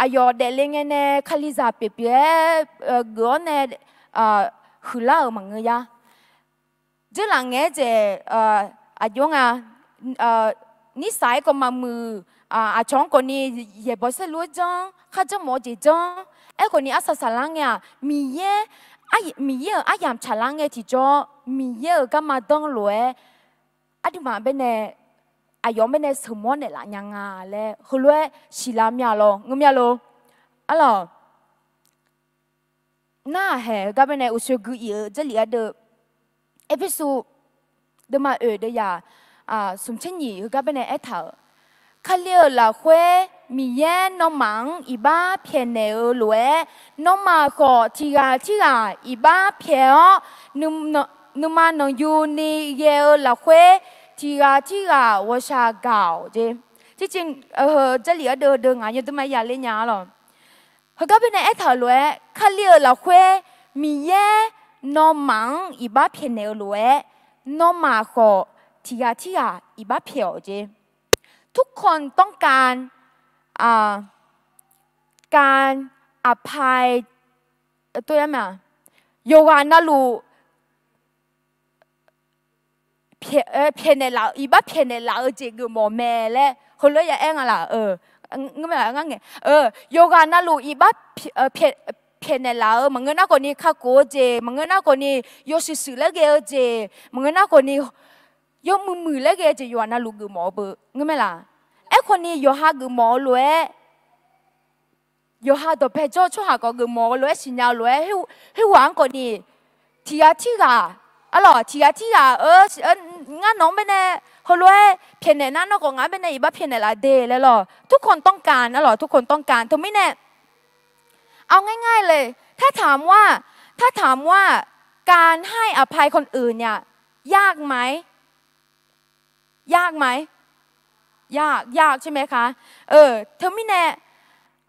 aqyawf daefle ngae nae Kalizaq pyeuf pyeuf-aer geuf-awr nae huiqlar-euq maqngeur ya. Dzeurlaf ngaeq-aer jeq aqjox nga, nirsaq-aer kawv maqmuiq, aqcawq-anr khawfni yaeqbawq saerlu-aer janr, kharjanr mawf-eu jeq janr. Aerkhawfni arsaq saqlar ngae-aq, Miqyaer, Miqyaer-euq aryamq tsaqlar ngae tiqjawr, Miqyaer-euq garma danr lof-aer, aqduimaf baenae, aqyawf-anr baenae seuqmawr naeqlaf nya nga laer heulof-aer siqlar mya lor, ngeur mya lor. Arlawq, narhaq haeq heugar baenae uqshoe gui if-eu Jarlif ardeuv, Erpersu deuvma oeq deuvyaq smq tser nyiq heugar baenae aertaq-euq, Kali-euq lafkhoer Miqyaer nawmaf-anr iqbax pyaeqnaeq-eu lof-aer, nawmaf khawf tiqghaq tirghaq iqbax pyaeq-awr, nuima nanqyuni ghae-eu lafkhoer tiqghaq tirghaq ghawqshaq gaq-awq jeq. Tiqjeq, heu Jarlif ardeuv deuv ngaq yawduima yaler nya-a lawq. Heugar baenae aertaq-euq lof-aer, Kali-euq lafkhoer Miqyaer nawmaf-anr iqbax pyaeqnaeq-eu lof-aer, nawmaf khawf tiqghaq tirghaq iqbax pyaeq-awq jeq. ทุกคนต้องการ การอภัย yawqghaq navluf pyaeqnaeq laf, iqbax pyaeqnaeq laf-eu jeq geufmawf mae laer heulof-aer ya aer nga laq. Ngar ngae, yawqghaq navluf iqbax pyaeqnaeq laf-eu maqngeur nar khawfni, kakhof-eu jeq maqngeur nar khawfni, yawshuif shuif laer ghae-eu jeq maqngeur nar khawfni, yawmuiq muiq laer ghae-eu jeq yawqghaq navluf geufmawf-eu beu ngeur mae laq. Aerkhawfni yawqha geufmawf-eu lof-aer, yawqha dawqpae jawr-eu tsawrhaq khawf geufmawf-eu lof-aer siqnya-eu lof-aer, khoerghaq-anr khawfni, tiqghaq tirghaq, arlawq tiqghaq tirghaq-eu, ngar nawq-anr baenae heulof-aer pyaeqnaeq nar nawr khawf ngar baenae iqbax pyaeqnaeq laf de laer lawq. ทุกคนต้องการ arlawq ทุกคนต้องการ teumirnae เอาง่ายๆเลย ถ้าถามว่า ถ้าถามว่า การให้อภัยคนอื่นเนี่ย ยากไหม ยากไหม ยาก ยากใช่ไหมคะ teumirnae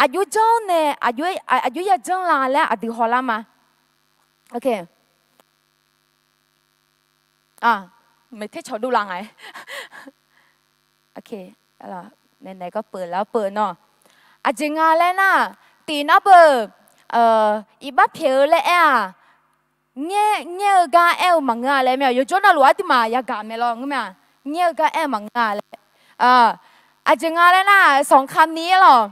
aqjox janr nae, aqjox ya janr la laer aqdui hawlar ma. Maeqter cawqdov laf nga. Naeq naeq gawr peuq lar peuq nawr, aqjeq nga laer nar, tiq nar beu, iqbax pyaeq-eu laer aer-aq, ngaer, ngaer-eu gar aer-eu maqngeur-a laer mae-aq, yawjawr navluf aqduimaf yagaq mae lawr ngeur mae-aq, ngaer-eu gar aer-eu maqngeur-a laer. Aqjeq nga laer nar, sanqkaq ni-aer lawq,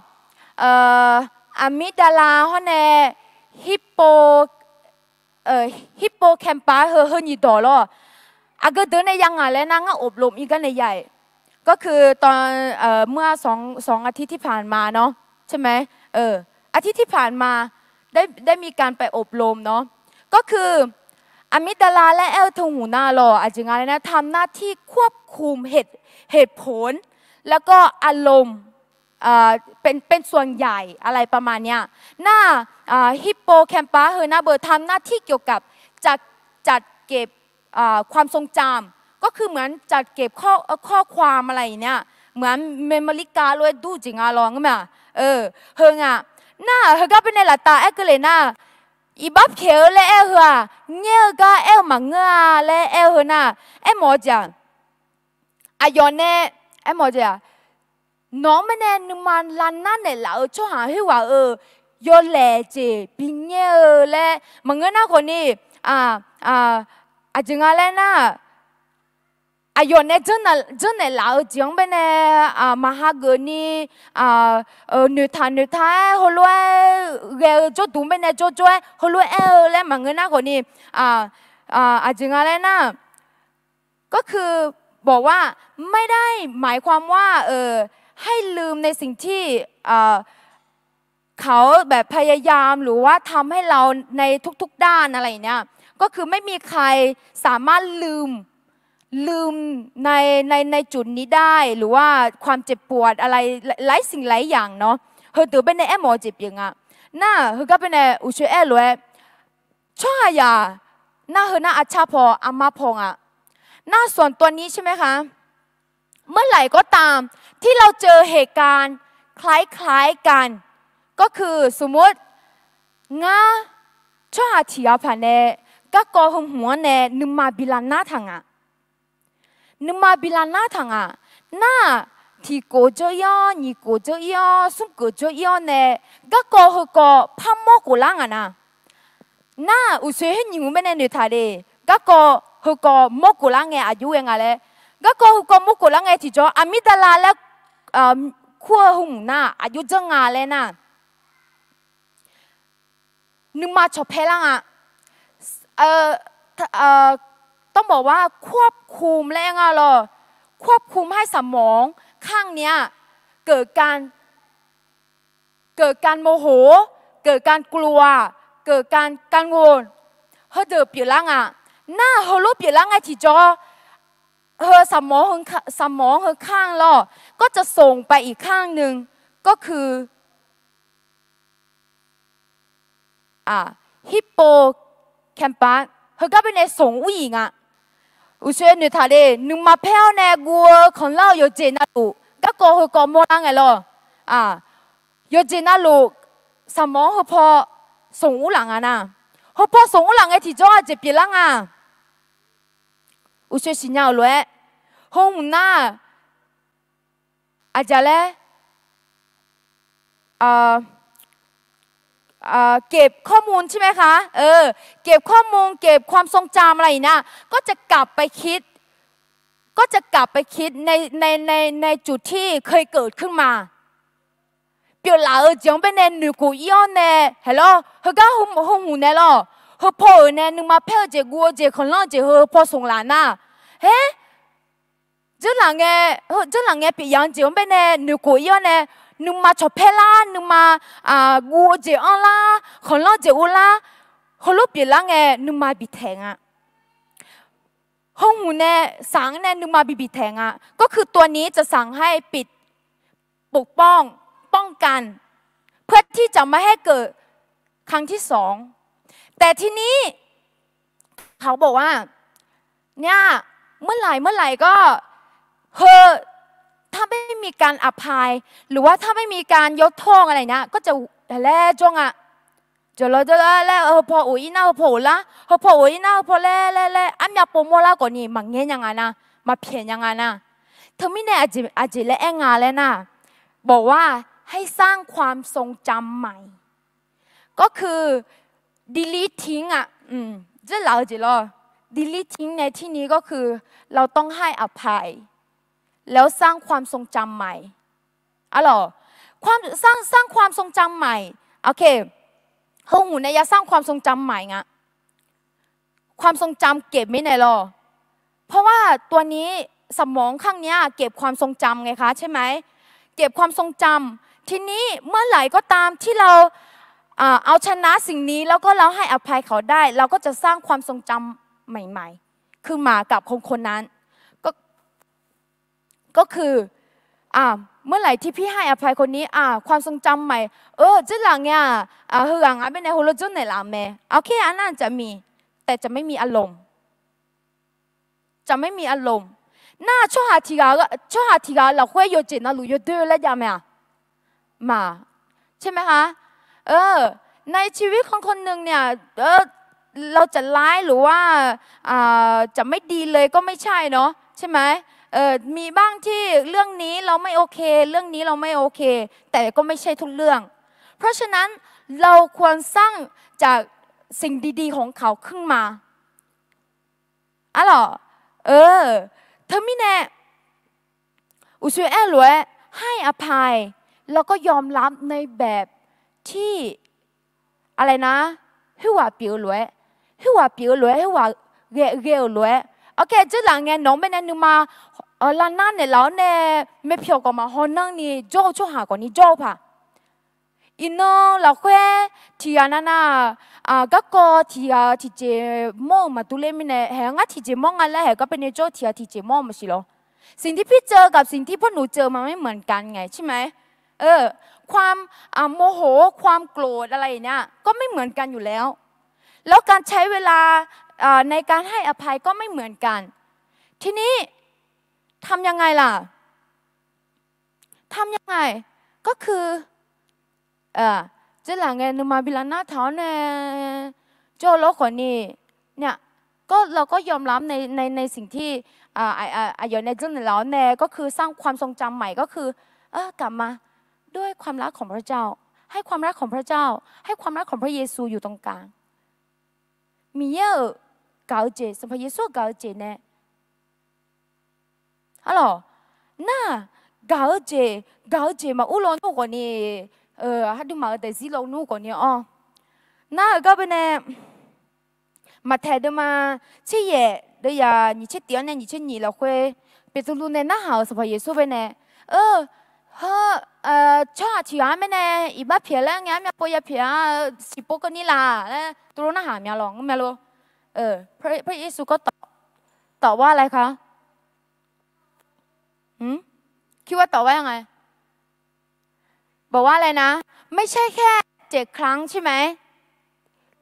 amygdala hawr nae hippo, hippocampus heu, heu nyiq dawq lawr. Aqgeu deuq nae ya ngaq laer nar, ngar อบรม ir gar nae ya-iq. ก็คือตอน เมื่อสอง สองอาทิตย์ที่ผ่านมาเนาะ ใช่ไหม อาทิตย์ที่ผ่านมา ได้ ได้มีการไปอบรมเนาะ ก็คือ amygdala laer aer-eu teu hmq nar lawq, aqjeq nga laer nar ทำหน้าที่ควบคุมเหตุ เหตุผล แล้วก็อารมณ์ เป็นส่วนใหญ่ อะไรประมาณเนี้ย nar, hippocampus heu nar beu ทำหน้าที่เกี่ยวกับจัด จัดเก็บ ความทรงจำ ก็คือเหมือนจัดเก็บข้อ ข้อความอะไรอย่างเนี้ย เหมือน memory card ลวย duq jeq nga lawr ngeur mae-aq. Heu nga, nar heugar baenae laftav aer keuvle nar, iqbax pyaeq-eu laer aer-eu heu-aq, ngaer-eu gar aer-eu maqngeur-a laer aer-eu heu nar, aermawf-eu jeq-aq, aqyawf nae, aermawf-eu jeq-aq, nawq-anr baenae nuima lavnar naeqlaf-eu tsawrhaq khoerghaq-euq yawlaeq jeq bingaer-eu laer maqngeur nar khawfni, aqjeq nga laer nar, aqyawf nae janrnaeq laf-eu jeq-anr baenae maqhageuf ni, noeqtaq noeqtaq-aer heulof-aer ghae-eu jawrduq baenae jawrjawr-aer heulof-aer aer-eu laer maqngeur nar khawfni, aqjeq nga laer nar ก็คือบอกว่า ไม่ได้หมายความว่า ให้ลืมในสิ่งที่ เขาแบบพยายาม หรือว่าทำให้เราในทุกๆด้าน อะไรอย่างเนี้ย ก็คือไม่มีใครสามารถลืม ลืมใน ใน ในจุดนี้ได้ หรือว่าความเจ็บปวดอะไร หลายสิ่งหลายอย่างเนาะ heudeuq baenae aermawf-eu jeq pyeuf nga. Nar heugar baenae uqshoe aer-eu lof-aer, tsawrhaqzaq nar heu nar arcar paw armar paw nga. Nar ส่วนตัวนี้ใช่ไหมคะ เมื่อไหร่ก็ตามที่เราเจอเหตุการณ์คล้ายๆกัน ก็คือสมมุติ ngar tsawrhaq tiq ghaq paq nae garkawv heu hmq-anr nae nuima bi lavnar taq nga. Nuima bi lavnar taq nga. Nar-aq, tiq kof dzeur ir-awr, nyiq kof dzeur ir-awr, smr kof dzeur ir-awr nae, garkawv heukawv par mawr khof lar nga na. Nar-aq, uqsoeq khoer nyiq hmq baenae noeqtaq le. Garkawv heukawv mawr khof lar ngae aqjox ghae nga laer. Garkawv heukawv mawr khof lar ngae tiqjawr, aqmiqdala laer kur-eu heu hmq nar-aq, aqjox dzeur nga laer nar, nuima cawqpae lar nga. ต้องบอกว่า ควบคุม laer aer nga lawr. ควบคุมให้สมองข้างเนี้ย เกิดการ เกิดการโมโห เกิดการกลัว เกิดการกังวล heudeuq pyeuflar nga. Nar-aq, heulof pyeuflar ngae tiqjawr, heu สมอง heu ข้าง lawr, ก็จะส่งไปอีกข้างหนึ่ง ก็คือ hippocampus, heugar baenae smq ur-iq nga. Uqsoeq noeqtaq le. Nuima paer-awr nae guv-eu khanqlanr-eu yawqjeq navluf, garkawv heukawv mawrlar ngae lawr. Yawqjeq navluf, สมอง heupaw smq ur laf nga na. Heupaw smq ur laf ngae tiqjawr aqjeq pyeuflar nga. Uqsoeq siqnya-euq lof-aer, heu hmq nar, aqjeq laer, เก็บข้อมูล ใช่ไหมคะ เก็บข้อมูล เก็บความทรงจำ อะไรอย่างเงี้ย ก็จะกลับไปคิด ก็จะกลับไปคิดในในในในจุดที่เคยเกิดขึ้นมา pyeuflaf-eu jeq-anr baenae noeqkhof ir-awr nae, haeq lawr, heugar heu hmq nae lawr, heupaw-euq nae nuima paer-eu jeq, guv-eu jeq, khanqlanr-eu jeq heu heupaw smq laf nar, haer, dzeurlaf ngae, dzeurlaf ngae pyeufyaf-eu jeq-anr baenae noeqkhof ir-awr nae, nuima cawqpaer lar, nuima guv-eu jeq anr lar, khanqlanr jeq ur lar, heulof pyeuflar ngae nuima bitaeq nga. Heu hmq nae saq-anr nae nuima bi bitaeq nga. ก็คือตัวนี้จะสั่งให้ปิด ปกป้อง ป้องกัน เพื่อที่จะไม่ให้เกิดครั้งที่สอง แต่ทีนี้ เขาบอกว่า เนี่ย เมื่อไหร่เมื่อไหร่ก็ เฮอ ถ้าไม่มีการอภัย หรือว่าถ้าไม่มีการยกโทษอะไรเนี่ย ก็จะ laer jawr nga. Jawrlawr jawrlawr laer heupaw of ir nar heupaw of lar, heupaw of ir nar heupaw laer laer laer armyav pov mawrlar khawfni maqngaer nya nga nar, maqpyaeq nya nga nar. Teumirnae aqjeq laer aer nga laer nar, บอกว่าให้สร้างความทรงจำใหม่ ก็คือ deleting อ่ะ dzeurlaf-eu jeq lawr, deleting ในที่นี้ก็คือ เราต้องให้อภัยแล้วสร้างความทรงจำใหม่ arlawq, สร้าง สร้างความทรงจำใหม่ โอเค heu hmq nae ya สร้างความทรงจำใหม่ nga. ความทรงจำ เก็บ mirnae lawr. เพราะว่าตัวนี้ สมองข้างเนี้ย เก็บความทรงจำไงคะ ใช่ไหม เก็บความทรงจำ ทีนี้ เมื่อไหร่ก็ตามที่เรา เอาชนะสิ่งนี้ แล้วก็เราให้อภัยเขาได้ เราก็จะสร้างความทรงจำใหม่ๆ คืนมากับคนคนนั้น ก็ ก็คือ เมื่อไหร่ที่พี่ให้อภัยคนนี้ ความทรงจำใหม่ เออ dzeurlaf ngae-aq, heughaq ngaq baenae heulof dzeur naeqlaf-eu mae. โอเค arnar จะมี แต่จะไม่มีอารมณ์ จะไม่มีอารมณ์ nar, tsawrhaq tiq ghaq-eu lafkhoer yawqjeq navluf yawdoer laer jav mae-aq, ใช่ไหมคะ ในชีวิตของคนหนึ่งเนี่ย เราจะร้ายหรือว่า จะไม่ดีเลยก็ไม่ใช่เนาะ ใช่ไหม มีบ้างที่เรื่องนี้เราไม่โอเค เรื่องนี้เราไม่โอเค แต่ก็ไม่ใช่ทุกเรื่อง เพราะฉะนั้นเราควรสร้างจากสิ่งดีๆของเขาขึ้นมา arlawq, teumirnae uqshoe aer-eu lof-aer ให้อภัย แล้วก็ยอมรับในแบบที่ อะไรนะ khoerghaq pyeuf-eu lof-aer, khoerghaq pyeuf-eu lof-aer, khoerghaq ghae-eu lof-aer, โอเค dzeurlaf ngae nawq-anr baenae nuima lavnar naeqlaf-awr nae, myavpyawq khawf maqhaw nanrni jawr-eu tsawrhaq khawfni jawr-eu paq. Iqnan lafkhoer tiqghaq navnav, garkawv tiqghaq-eu tiqjeq mawr-euq maqdur ler mirnae, haeq ngar tiqjeq mawr nga laer haeq gar baenae jawr-eu tiqghaq tiqjeq mawr-eu maqsiq lawr. สิ่งที่พี่เจอกับสิ่งที่พวกหนูเจอมันไม่เหมือนกันไง ใช่ไหม ความ โมโห ความโกรธ อะไรอย่างเนี้ย ก็ไม่เหมือนกันอยู่แล้ว แล้วการใช้เวลาในการให้อภัยก็ไม่เหมือนกัน ทีนี้ ทำยังไงล่ะ ทำยังไง ก็คือ dzeurlaf ngae nuima bi lavnar taq-awr nae, jawrlawr khawfni เนี่ย ก็ เราก็ยอมรับใน ใน ในสิ่งที่ อ่า อ่า อ่า เดี๋ยวในเรื่องหนึ่งแล้วเนี่ย ก็คือสร้างความทรงจำใหม่ ก็คือ เออ กลับมาด้วยความรักของพระเจ้า ให้ความรักของพระเจ้า ให้ความรักของพระเยซูอยู่ตรงกลาง Miqyaer-euq gaq-eu jeq, Sanqpaq Yeqsur-euq gaq-eu jeq nae arlawq, nar-aq, gaq-eu jeq, gaq-eu jeq maqur lawnmr khawfni, aqduimaf-euq daefzir lawnmr khawfni-awr, nar-euq gar bae nae, Maqtaeq deuvma tser yaef deuv yaq nyiq tser tif-anr nae nyiq tser nyiq lafkhoer, Beqtuvluv nae narhaq-euq Sanqpaq Yeqsur bae nae, eu, heu, tsawrhaq tiq ghaq-anr bae nae iqbax pyaeq laer ngae armyav pov ya pyaeq-a, siqpov keuvni laq laer tuvlof narhaq mya lawq, ngeur mya lor. Yeqsur kawr tawf, tawf war laer ka, kir war tawf war nga. บอกว่าอะไรนะ ไม่ใช่แค่เจ็ดครั้งใช่ไหม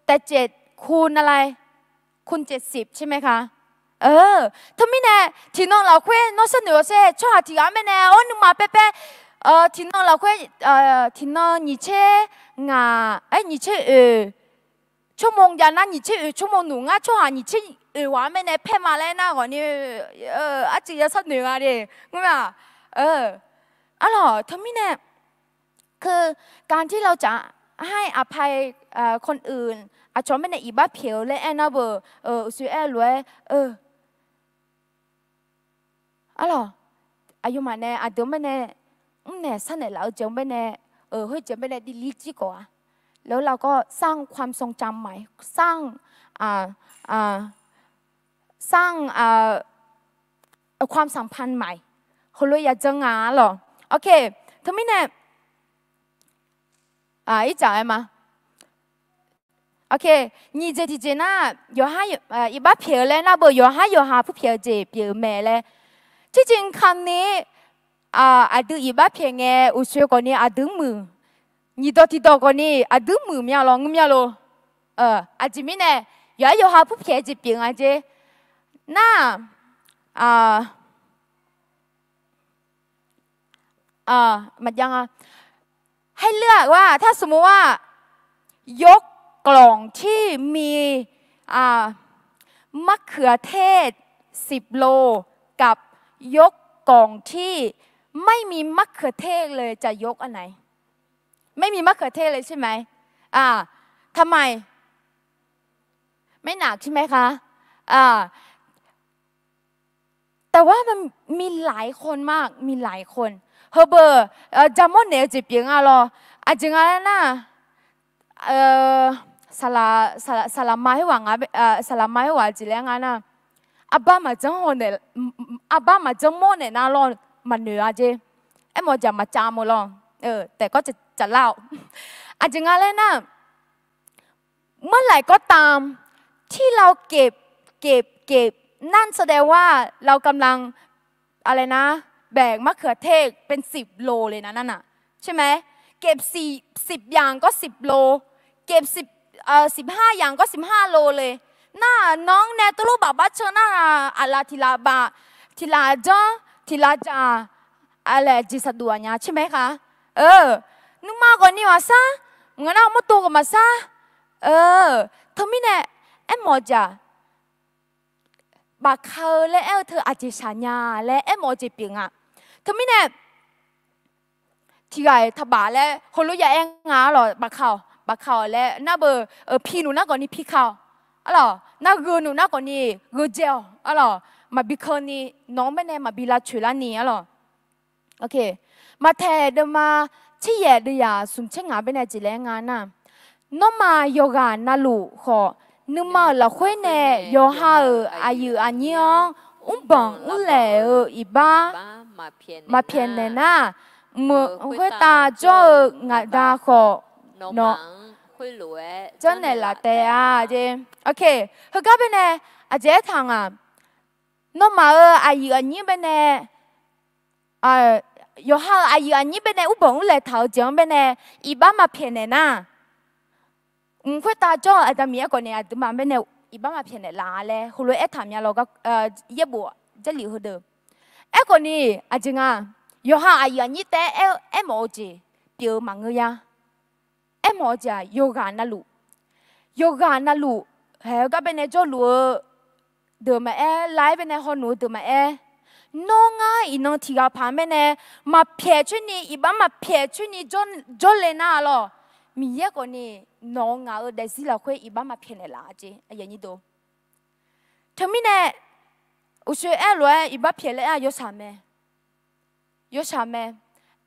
แต่เจ็ดคูณอะไร คูณเจ็ดสิบใช่ไหมคะ Teumirnae tiqnan lafkhoer nawr sharnoeq-awq sher, tsawrhaq tiq ghaq-anr bae nae or nuima paerpaer, tiqnan lafkhoer, tiqnan nyiq tser ngaq, aer, nyiq tser oeq tsawrmawq jav nar, nyiq tser oeq tsawrmawq nuf ngar tsawrhaq nyiq tser oeq ghaq-anr bae nae paer ma laer nar ghawqni, arcuiv ya sharnoeq nga de, ngeur ma. Arlawq, teumirnae, คือการที่เราจะให้อภัยคนอื่น aqcawq-anr bae nae iqbax pyaeq-eu laer aer nar beu, uqshoe aer-eu lof-aer, arlawq, aqyawfmaf nae aqdui-anr bae nae mrnaeq sharnaeq laf-eu jeq-anr bae nae, khoerjeq-anr bae nae ดีลิท jir khawf-a, แล้วเราก็สร้างความทรงจำใหม่ สร้าง สร้าง ความสัมพันธ์ใหม่ heulof-aer yadzanr nga arlawq. Teumirnae, irdzaq-aer ma. Nyiq jeq tiqjeq nar, yawqha, iqbax pyaeq-eu laer nar beu yawqhar yawqha purpyaeq-eu jeq pyeuf-eu mae laer, ที่จริงคำนี้ aqdui iqbax pyaeq ngae uqshoe khawfni aqdui-anr muiq, nyiq dawq tiq dawq khawfni aqdui-anr muiq mya lawq, ngeur mya lor. Aqjeq mirnae, yawqhar yawqha purpyaeq-eu jeq pyeuf nga jer. Nar, maqjav nga. ให้เลือกว่า ถ้าสมมุติว่า ยกกล่องที่มี มะเขือเทศ สิบโล กับยกกล่องที่ไม่มีมะเขือเทศเลย จะยกอันไหน ไม่มีมะเขือเทศเลยใช่ไหม อ่า ทำไม ไม่หนักใช่ไหมคะ อ่า แต่ว่ามันมีหลายคนมาก มีหลายคน Heubeu, jaqmawr naeq-eu jeq pyeuf nga lawr. Aqjeq nga laer nar, saqlaq, saqlaq, saqlaqma khoerghaq nga, saqlaqma khoerghaq jeq laer nga nar, arbar maqjanr mawr naeq, arbar maqjanr mawr naeq nar lawr, maqnoeq-a jer. Aermawf-eu jeq maqcav meuq lawr. Taef kawr caf lar-awq. Aqjeq nga laer nar, เมื่อไหร่ก็ตามที่เราเก็บ เก็บ เก็บ นั่นแสดงว่าเรากำลัง อะไรนะ แบกมะเขือเทศเป็นสิบโลเลยนะนั่นน่ะ ใช่ไหม เก็บสิบ สิบอย่างก็สิบโล เก็บสิบ เอ่อ สิบห้าอย่างก็สิบห้าโลเลย Nar-aq, nawq-anr nae teulof baf bar can nar-aq, aqlaf tiq laf baf, tiq laf janr, tiq laf jaq, aqlaeq jeq saqduq aqnya ใช่ไหมคะ Nuima ghawqni maqsar, maqngeur nar mawrdo ghawq maqsar. Teumirnae aermawf-eu jeq-aq, bafka-eu laer aer-eu teu aqjeq shaq nya laer aermawf-eu jeq pyeuf nga. Teumirnae tiq ghaq-iq taqbaf laer heulof ya aer nga arlawq, bafka-awq, bafka-awq laer nar beu, pi nuf nar khawfni pi ka-awq. Arlawq, nar gheu nuf nar khawfni gheu dzae-awq. Arlawq, maqbi keuvni, nawq-anr baenae maqbi lavcoeq larni arlawq. Maqtaeq deuvma tser yaef deuv yaq smq tser ngaq baenae jeq laer nga nar, nawmaf yawqghaq navluf khawf, nuima-euq lafkhoer nae yawqha-euq aqyuif aqnyir-anr mrbanq mrlaeq-eu iqbax maqpyaeqnaeq nar, mq khoertav jawr-eu ngaqda khawf, nawq janrnaeq laf taef-a jeq. Heugar baenae aqjeq aertaq ngaq, nawmaf-euq aqyuif aqnyir baenae, yawqha-euq aqyuif aqnyir baenae mrbanq mrlaeq taq-eu jeq-anr baenae iqbax maqpyaeqnaeq nar, mq khoertav jawr-eu Aqda Miqyaer khawfni aqduimaf baenae iqbax maqpyaeqnaeq laf-a laer heulof aertaq mya lawq. Yaerbof Jarlif heudeuq. Aerkhawfni aqjeq nga, yawqha aqyuif aqnyir taef-aer aermawf-eu jeq pyeuf-eu maqngeur ya. Aermawf-eu jeq-aq yawqghaq navluf, yawqghaq navluf Haeq, heugar baenae jawrluf-eu deuq maqaer, live baenae hawluf-eu deuq maqaer, nawr ngar iqnan tiqghaq paq-aer mirnae, maqpyaeq coer ni, iqbax maqpyaeq coer ni jawr, jawrle nar-a lawq. Miqyaer khawf ni nawq-eu ngaq-euq daefzir lafkhoer iqbax maqpyaeq naeqlaf-a jeq. Teumirnae, uqshoe aer-eu lof-aer iqbax pyaeq laer aer-a, yawshaq mae. Yawshaq mae.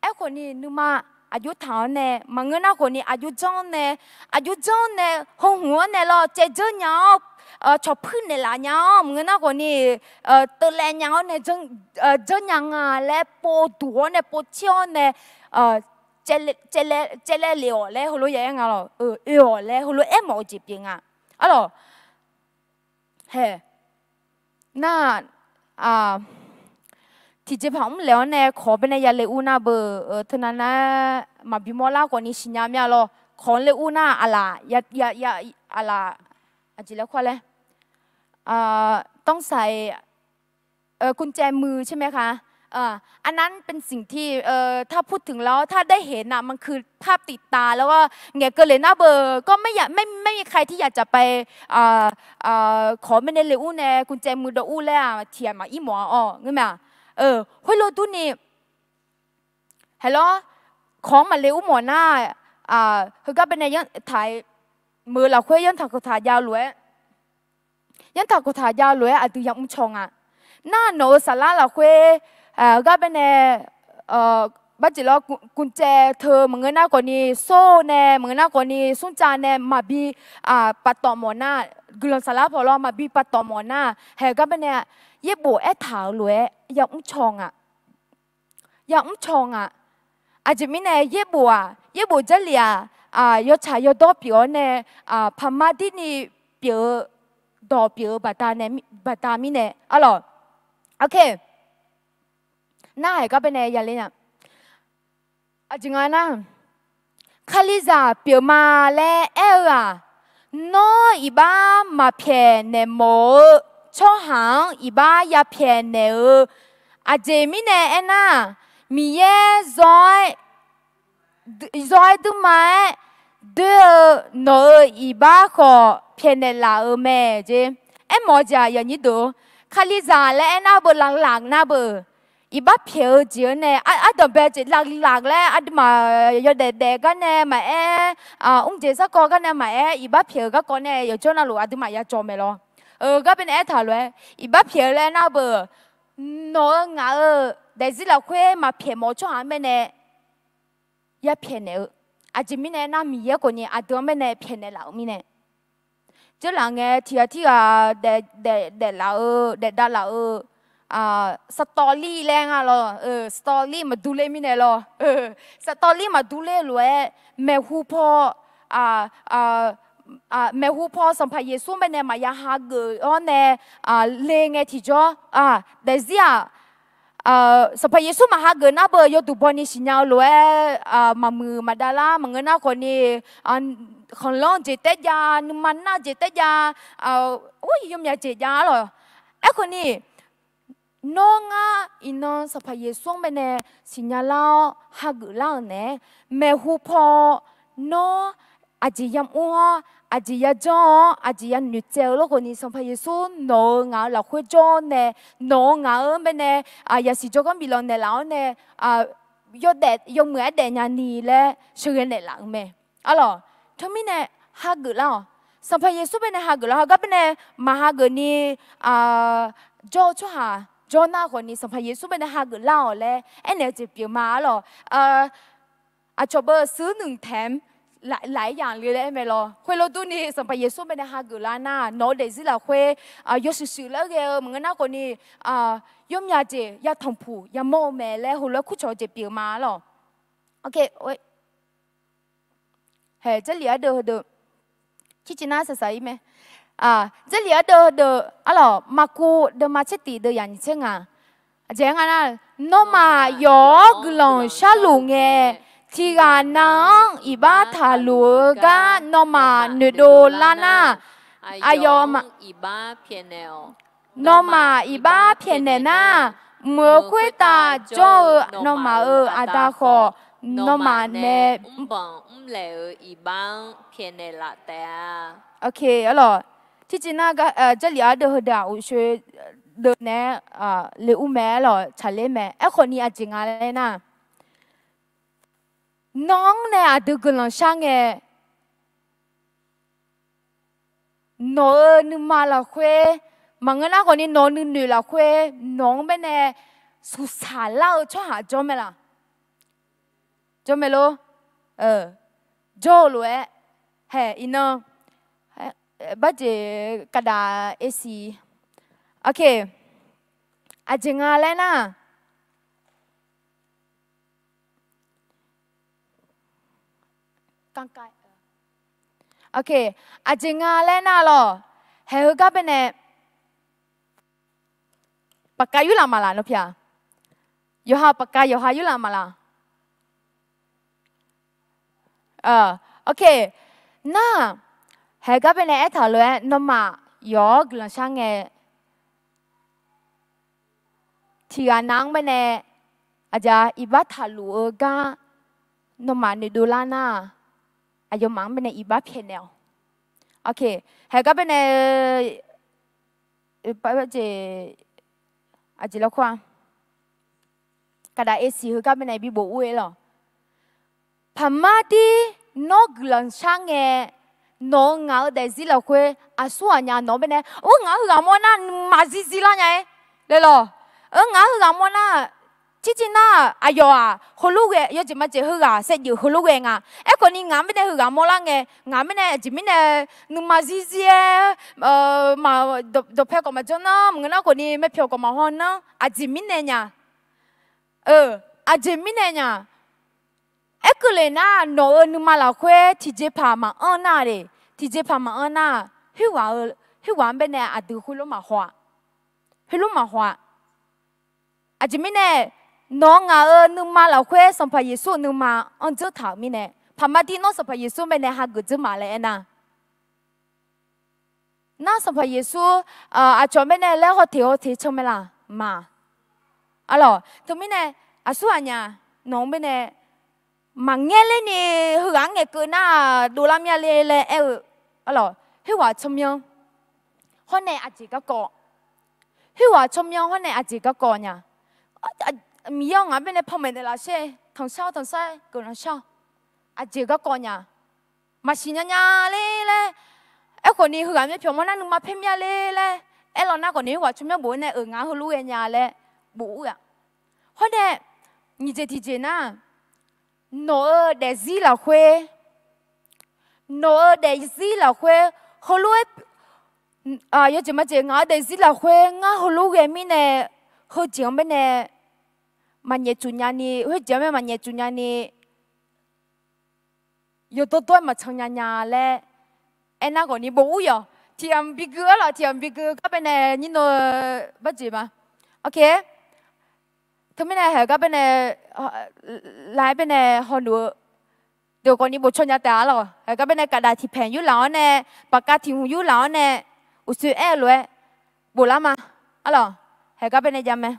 Aerkhawf ni nuima aqjox taq-awr nae, maqngeur nar khawf ni aqjox janr-awr nae, aqjox janr-awr nae, heu hmq-anr nae lawr, caevdzeur nya-awr, cawqpuir naeqlaf nya-awr, maqngeur nar khawf ni, teuvlaev nya-awr nae, janrnya nga laer pov duq-awr nae, pov caer-awr nae, caevlaev lef-awq laer heulof ya aer nga lawq. Oe-awq laer heulof aermawf-eu jeq pyeuf nga. Arlawq, haeq, nar-aq, tiqjeqpaq mrlaeq-awr nae kawq baenae yale ur nar beu, teunav nar maqbi mawrlar khawf ni siqnya mir-a lawr. Kawq le ur nar aqlaf, aqlaf, aqjeq laer khawr laer, ต้องใส่กุญแจมือใช่ไหมคะ อันนั้นเป็นสิ่งที่ ถ้าพูดถึงแล้ว ถ้าได้เห็นนะ มันคือภาพติดตา แล้วก็ ngaeqkeuv lef nar beu, ก็ไม่อยาก ไม่ ไม่มีใครที่อยากจะไป ขอไม่ได้เลยอู้แน่ กุญแจมือดอกอู้แล้ว tiq ghaq maqir mawf-a awq ngeur mae-aq. Khoerlof durni, haeq lawr, kawq-anr maqle ur mawf nar, heugar baenae taq-iq meuq-eu lafkhoer yanrtaq kawqtaq jav-eu lof-aer, yanrtaq kawqtaq jav-eu lof-aer aqdui yamr caw nga. Nar nawq-euq saflar lafkhoer, heugar baenae, barjeq lawr, กุญแจ teu maqngeur nar khawf ni, sawr-eu nae maqngeur nar khawf ni, smrcav nae maqbi paftawf mawf nar, guiqlanq saflar paw lawr maqbi paftawf mawf nar, haeq gar baenae yaerbof aertaq-euq lof-aer yamr caw nga. Yamr caw nga. Aqjeq mirnae yaerbof-aq, yaerbof Jarlif-aq, yawtsaq yawdawr pyeuf-awr nae, paqma dirni pyeuf-eu, dawq pyeuf-eu baqda mirnae arlawq. Nar haeq gar baenae yaler nya. Aqjeq nga nar, Kalizaq pyeuf ma laer aer-eu-aq, nawr iqbax maqpyaeq naeq mawf-eu tsawrhaq-anr iqbax yapyaeq naeq-eu. Aqjeq mirnae aernar, Miqyaer zawr-aer zawr-aer duima-aer doer-eu nawq-euq iqbax khawf pyaeqnaeq laf-euq mae jeq. Aermawf-eu jeq-aq, yaqnyir deuq, Kalizaq laer aernar beu, laqlaq nar beu, iqbax pyaeq-eu jeq-anr nae ardanqbae jeq laqlaq laer aqduimaf yawdaef daef gar nae maqaer, mrjeq sarkawv gar nae maqaer, iqbax pyaeq-eu garkawv nae yawqjawr navluf aqduimaf yajawq mae lawr. Gar baenae aertaq lof-aer iqbax pyaeq-eu laer aernar beu, nawq-euq ngaq-euq daefzir lafkhoer maqpyaeq mawf-eu tsawrhaq-anr baenae yapyaeq naeq-eu. Aqjeq mirnae aernar, Miqyaer khawf ni aqdui-anr baenae pyaeqnaeq laf-euq mirnae. Dzeurlaf ngae tiqghaq tirghaq daef, daef, daeflaf-eu, daefdav laf-eu, saqtawvlir laer nga lawr, saqtawvlir maqdur ler mirnae lawr. Saqtawvlir maqdur ler lof-aer, maeqhu paw, maeqhu paw Sanqpaq Yeqsur-anr baenae maqya hageuf-awr nae le ngae tiqjawr, daefzir-aq, Sanqpaq Yeqsur maqhageuf nar beu yawduq bawni siqnya-eu lof-aer, maqmuiq maqdav lar maqngeur nar khawf ni, khanqlanr jeq taer jav, nuima nar jeq taer jav, yawmyaq jeq jav arlawq. Aerkhawf ni, nawr ngar iqnan Sanqpaq Yeqsur-anr baenae siqnya lar-awr hageuf lar-euq naeq-aer, maeqhu paw nawr aqjeq yamr-awr, aqjeq yajanr-awr, aqjeq yanoeq tsaev-eu lor khawf ni, Sanqpaq Yeqsur nawq-euq ngaq-euq lafkhoer jawr-awr nae, nawq-euq ngaq-euq-anr baenae yasiq jawrganr biflanq naeqlaf-awr nae, yawdaef yawmuiq-aer daefnya ni laer sheuqghae naeqlaf-euq mae. Arlawq, teumirnae hageuf lar-awq. Sanqpaq Yeqsur baenae hageuf lar, heugar baenae maqhageuf ni jawr-eu tsawrhaq jawr nar khawf ni, Sanqpaq Yeqsur baenae hageuf lar-awq laer aernaeq-eu jeq pyeuf ma arlawq. Aqcawq beu ซื้อหนึ่งแถมหลายอย่างเลย laer aer mae lawr. Khoerlof durni Sanqpaq Yeqsur baenae hageuf lar nar, nawq-eu daefzir lafkhoer yawshuif shuif laer ghae-eu maqngeur nar khawf ni, yawmya jeq yatanqpuq yamawr-eu mae laer heulof-aer kurcawq-eu jeq pyeuf ma arlawq. Haeq, Jarlif ardeuv heudeuq, circiv nar saqsaq-ir mae. Jarlif ardeuv heudeuq arlawq, Maqkuv deuvma tsertif deuv yaq nyiq tser ngaq. Aqjeq nga nar, nawmaf yawf-awr guiqlanq sharluf ngae, tiq ghaq nav-anr iqbax taqluf-eu gar nawmaf noeqdov lar nar, aqyawf, nawmaf iqbax pyaeqnaeq nar, mq-euq khoertav jawr-eu nawmaf-euq Aqda khawf, nawmaf nae mrbanq mrlaeq-eu iqbax-anr pyaeqnaeq laf taef-a. Arlawq, Tiqjeq nar, Jarlif ardeuv heudeuq-aq, uqshoe deuv naeq-aer le ur mae, aerlawq tsaqler mae. Aerkhawf ni aqjeq nga laer nar, nawr-anr nae aqdui guiqlanq shar ngae, nawq-euq nuima lafkhoer, maqngeur nar khawf ni nawq-euq nuinoeq lafkhoer nawq-anr baenae suqsaq lar-eu tsawrhaq jawr mae laq? Jawr mae lor. Jawr-eu lof-aer, hae iqnan, barjeq kaqdaq A C. Aqjeq nga laer nar, aqjeq nga laer nar lawq, haeq heugar baenae paqkav yurlaf maqlaq nawr pi-aq? Yawqha paqkav yawqha yurlaf maqlaq? Nar, haeq gar baenae aertaq lof-aer, nawmaf yawq-awr guiqlanq shar ngae, tiqghaq nav-anr baenae aqjeq iqbax taqluf-eu gar nawmaf noeqdov lar nar, aqyawfmaf-anr baenae iqbax pyaeqnaeq-awq. Haeq gar baenae, aqjeq lawr kawr-aq, kaqdaq A C heugar baenae bi bof ur-e lawq. Paqmar dir, nawr guiqlanq shar ngae, nawq-euq ngaq-euq daefzir lafkhoer aqsur ghaq nya nawq-anr baenae, ur ngaq-anr heughaq mawr nar nuima zir zir lar nya-aer, laer lawq. Ur ngaq-anr heughaq mawr nar, tircir nar aqyawf-aq heulof ghae, yawjeq majeq heughaq saevdzeuf heulof ghae nga. Aerkhawf ni ngaq-anr baenae heughaq mawr lar ngae, ngaq-anr baenae aqjeq mirnae nuima zir zir-aer, maq, dawqpae khawf maqjanr nar, maqngeur nar khawf ni maerpyawq khawf maqhaw nar, aqjeq mirnae nya. Aqjeq mirnae nya. Aerkeuvle nar, nawq-euq nuima lafkhoer tiqjeqpaq maqanr nar-aq, tiqjeqpaq maqanr nar, khoerghaq-anr baenae aqdui khoerlof maqhaw-a. Khoerlof maqhaw-a. Aqjeq mirnae, nawq-eu ngaq-euq nuima lafkhoer Sanqpaq Yeqsur-euq nuima anr dzeur taq-euq mirnae, paqmar dir nawr Sanqpaq Yeqsur baenae hageuf dzeur ma laer aernar, nar Sanqpaq Yeqsur aqcawq baenae laer hawteq hawteq can mae laq? Maq. Arlawq, teumirnae aqsur ghaq nya, nawq-anr baenae maqngaer lerni heughaq-anr ngaeqkeuv nar dovlar mir-a le laer aer-eu, arlawq, khoerghaq tsawrmyanr hawr nae aqjeq garkawv, khoerghaq tsawrmyanr hawr nae aqjeq garkawv nya. Miqyaer-awr ngaq-anr baenae panmaeq naeqlaf sher, tanqshar-awr tanqshar-aer guiqlanq shar-awq. Aqjeq garkawv nya. Maqsiq nya nya ler laer, aerkhawf ni heughaq myavpyawq mawr nar nuima paer mir-a ler laer aerlaw nar khawf ni, khoerghaq tsawrmyanr bof-aer nae, euq ngaq-anr heulof ghae nya laer bof ur-aq. Hawr nae nyiq jeq tiqjeq nar, nawq-euq daefzir lafkhoer, nawq-euq daefzir lafkhoer heulof-aer, yawjeq majeq ngaq-euq daefzir lafkhoer ngar heulof ghae mirnae, heujeq-anr baenae maqnyaef tsuf nyani, khoerjeq-anr bae maqnyaef tsuf nyani, yawdawr dawr-aer maqcan nya nya laer aernar khawf ni bof ur-awq. Tiqghaq maqbi gui-ar lawq, tiqghaq maqbi gui gar baenae nyir nor-eu barjeq ma. Teumirnae haeq gar baenae, laer baenae hawluf-eu deuq khawf ni bof caw nya taef-a lawq. Haeq gar baenae kaqdaq tiqpaeq yurlaf-awr nae, paqkav tiq hmq yurlaf-awr nae, uqshoe aer-eu lof-aer boflar ma. Arlawq, haeq gar baenae jav mae.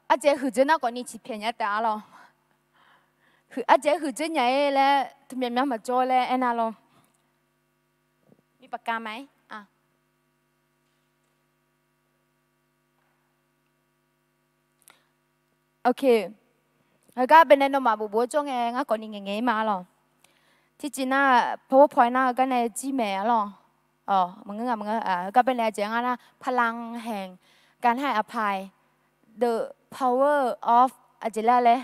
Ardzaeq huiqdzeur nar khawf ni ciqpaeq nya taef-a lawq. Ardzaeq huiqdzeur nya-ir laer teumyav myav maqjawr laer aernar lawr. Bi paqkav ma-ir. Heugar baenae nawmaf bofbof-aer jawr ngae ngar khawf ni ngaeqngaeq-ir ma-ar lawq. Tiqjeq nar, PowerPoint nar heugar nae jir maeq-ar lawq. Maqngeur nga maqngeur, heugar baenae aqjeq ngar nar พลังแห่งการให้อภัย the power of aqjeq laer laer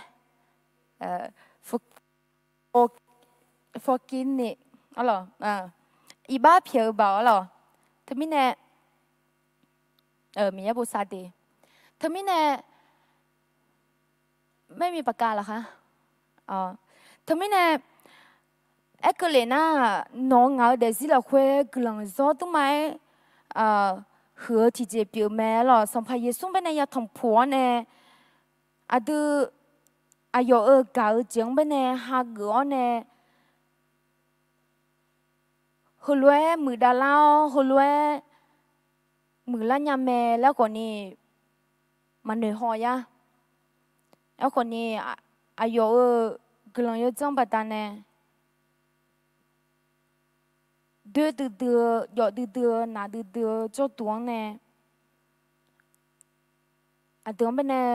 forgiveness, iqbax pyaeq-eu baoq-ar lawq. Teumirnae Miqyaer bosav de. Teumirnae, maermi paqkav laqkhar. Teumirnae, aerkeuv lef nar, nawq-eu ngaq-eu daefzir lafkhoer guiqlanq zawr dmrma-aer huiq-eu tiqjeq pyeuf mae lawq. Sanqpaq Yeqsur baenae yatanq puq-awr nae, aqdui aqyawf-euq gaq-eu jeq-anr baenae hageuf-awr nae, heulof-aer muiqdav lar-awr, heulof-aer muiqlar nya mae laer khawfni maqnoeq haw yar. Aerkhawfni, aqyawf-euq guiqlanq yawdzanr baqdanae doer duidui-eu, jawf duidui-eu, naq duidui-eu jawrduq-anr nae, aqdui-anr baenae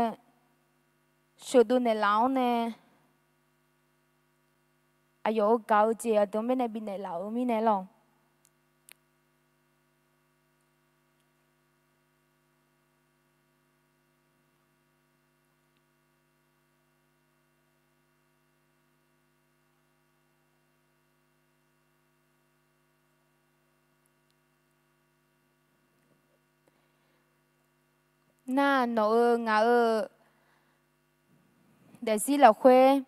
sheuqdov naeqlaf-awr nae, aqyawf-euq gaq-eu jeq aqdui-anr baenae bifnaeq laf-eu mirnae lawq. Nar, nawq-euq ngaq-euq daefzir lafkhoer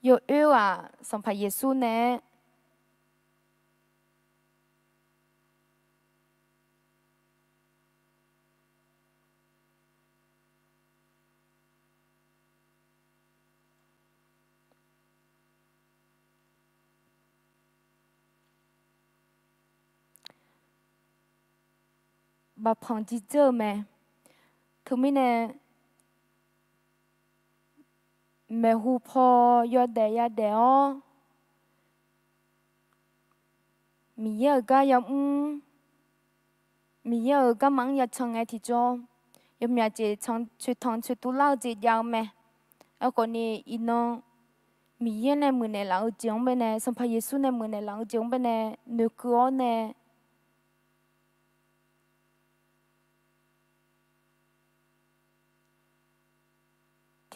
yawoer-aq, Sanqpaq Yeqsur nae-aer bafpanq jirdzeur-eu mae. Teumirnae, maeqhu paw yawdaef yadaef-awr, Miqyaer-euq gar yamr, Miqyaer-euq garma-anr yacan ngae tiqjawr, yawmyaq jeq coeqtanq coeqtuv lar-eu jeq jav-eu mae. Aerkhawfni iqnan Miqyaer nae muiqnaeq laf-eu jeq-anr baenae, Sanqpaq Yeqsur nae muiqnaeq laf-eu jeq-anr baenae noeqkeuv-awr nae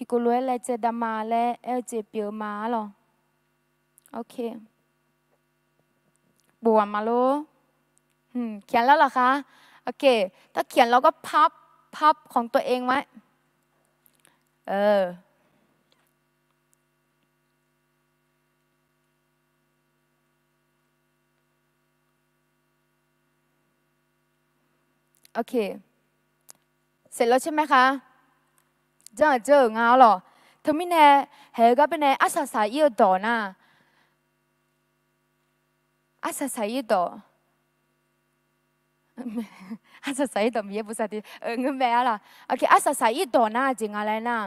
tiqkawv lof-aer laejae dav ma laer aer-eu jeq pyeuf-eu ma arlawq. Bof ghaq ma lor. เขียนแล้วเหรอคะ โอเค ถ้าเขียนเราก็พับ พับของตัวเองไว้ เออ โอเค เสร็จแล้วใช่ไหมคะ janr-euq janr-euq nga arlawq. Teumirnae, haeq-eu gar baenae arsaq saq-ir-eu dawq nar, arsaq saq-ir dawq, arsaq saq-ir dawq Miqyaer bosav de, ngeur mae arlawq. Arsaq saq-ir dawq nar jeq nga laer nar,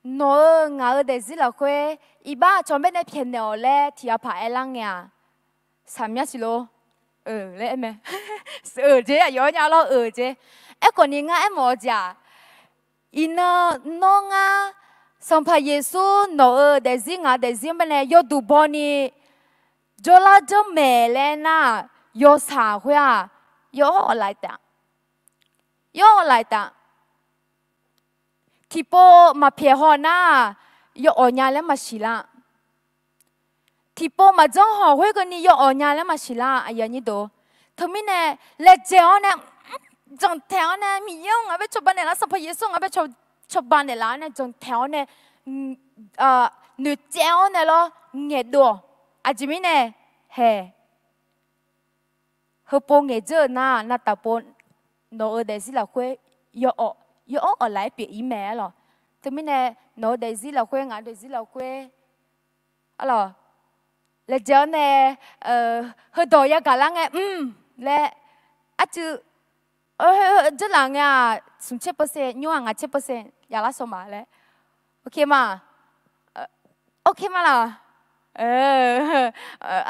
nawq-euq ngaq-euq daefzir lafkhoer iqbax aqcawq baenae pyaeqnaeq-awq laer tiq ghaq paq aerlar ngae-aq, saqmyar siq lor. Laer aer mae. Euq jeq aqyawf-anr nya lawr, euq jeq. Aerkhawfni ngar aermawf-eu jeq-aq, iqnan nawr ngar, Sanqpaq Yeqsur nawq-euq daefzir ngaq-euq daefzir-anr baenae yawduq bawni jawrlar janrmaeq laer nar, yawshaq khoer-aq, yawawr awqlaf taf, yawawr awqlaf taf. Tiqpov maqpyaeq haw nar, yawawq nya laer maqsiq lar. Tiqpov maqjanr hawq khoerkeuvni yawawq nya laer maqsiq lar. Teumirnae, laejae-awr nae, janqtaeq-awr nae, Miqyaer-or ngaq bae cawba naeqlaf, Sanqpaq Yeqsur ngaq bae cawba naeqlaf-awr nae, janqtaeq-awr nae, noeqtsaev-awr nae lawr, ngaeqdov-awq. Aqjeq mirnae, haeq, heupov ngaeqdzeur-euq nar, navtaf pov nawq-euq daefzir lafkhoer yawawr awqlaf-aer pyeuf-ir mae arlawq. Teumirnae, nawq-euq daefzir lafkhoer ngaq-euq daefzir lafkhoer arlawq, laejae-awr nae, heudawq yagaq lar ngae, m, laer, arcuiv, dzeur laf ngae-aq, smq tser percent nymr-aq ngaq tser percent yaf lar sawq ma laer. Ok ma, ok ma lawq.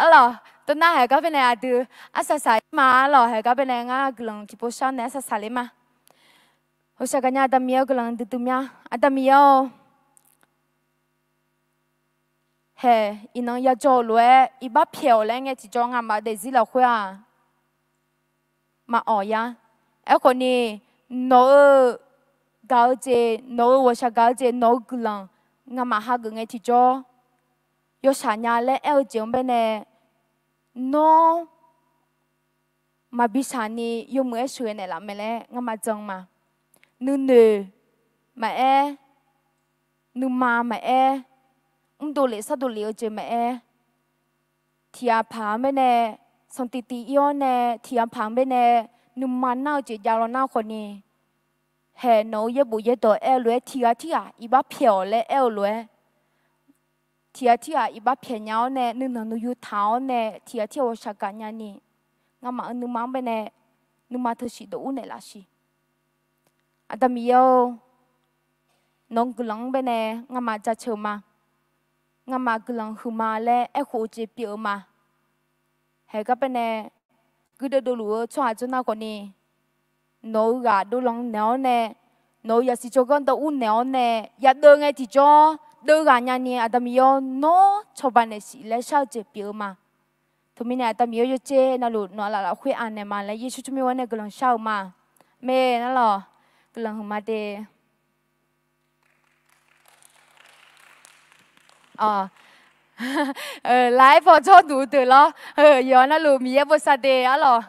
Arlawq, tov nar haeq gar baenae aqdui arsaq saq-ir ma arlawq, haeq gar baenae ngar guiqlanq tiqpov shar nae arsaq saq ler ma. Hoqshaq gaqnya Aqda Miqyaer-eu guiqlanq duidui mya. Aqda Miqyaer-or, haeq iqnan yajawr-eu lof-aer iqbax pyaeq-awq laer ngae tiqjawr ngamaf-eu daefzir lafkhoer-aq, maqawq yar. Aerkhawfni, nawq-euq gaq-eu jeq, nawq-euq ghawqshaq gaq-eu jeq, nawq-euq guiqlanq ngamaf hageuf ngae tiqjawr, yawshaq nya laer aer-eu jeq-anr baenae, nawr maqbi shaq ni yawmuiq-aer sheuqghae naeqlaf mae laer ngamaf jan ma. Nuinoeq maqaer, nuima maqaer, mrdov lef sardov lef-eu jeq maqaer, tiqghaq paq-anr baenae, sanqtif tif ir-awr nae, tiqghaq paq-anr baenae, nuima nar-eu jeq jav law nar khawfni, haeq nawq-euq yaerbof yaerdawq aer-eu lof-aer tiqghaq tirghaq iqbax pyaeq-awq laer aer-eu lof-aer, tiqghaq tirghaq iqbax pyaeq nya-awr nae, nuinanq nuiyu taq-awr nae, tiqghaq tirghaq ghawqshaq gaq nyani, ngamaf-euq nuima-anr baenae, nuima teusiq dawq ur naeqlaf siq. Aqda Miqyaer-or, nawq-euq guiqlanq-anr baenae ngamaf jaceuq ma. Ngamaf guiqlanq huiqma laer aerkhof-eu jeq pyeuf-eu ma. Haeq gar baenae, guirdeuv dovluf-eu tsawrhaq jawr nar khawfni, nawq-euq ghaq dovlanq naeq-awr nae, nawq-euq yasiq jawrganr dawv ur naeq-awr nae, yadeuv ngae tiqjawr deuv ghaq nyani, Aqda Miqyaer-or, nawr cawba naeq siq laer shar-eu jeq pyeuf-eu ma. Teumirnae Aqda Miqyaer-or, yawdzer navluf nawq-anr laf lafkhoer anaeq ma laer Yeqsur tsawrmyanr-anr nae guiqlanq shar-eu ma. Maeq nar lawq, guiqlanq huiqma de. Laf-aer paw jawrduq deuq lawr, yawqha navluf Miqyaer bosav de arlawq.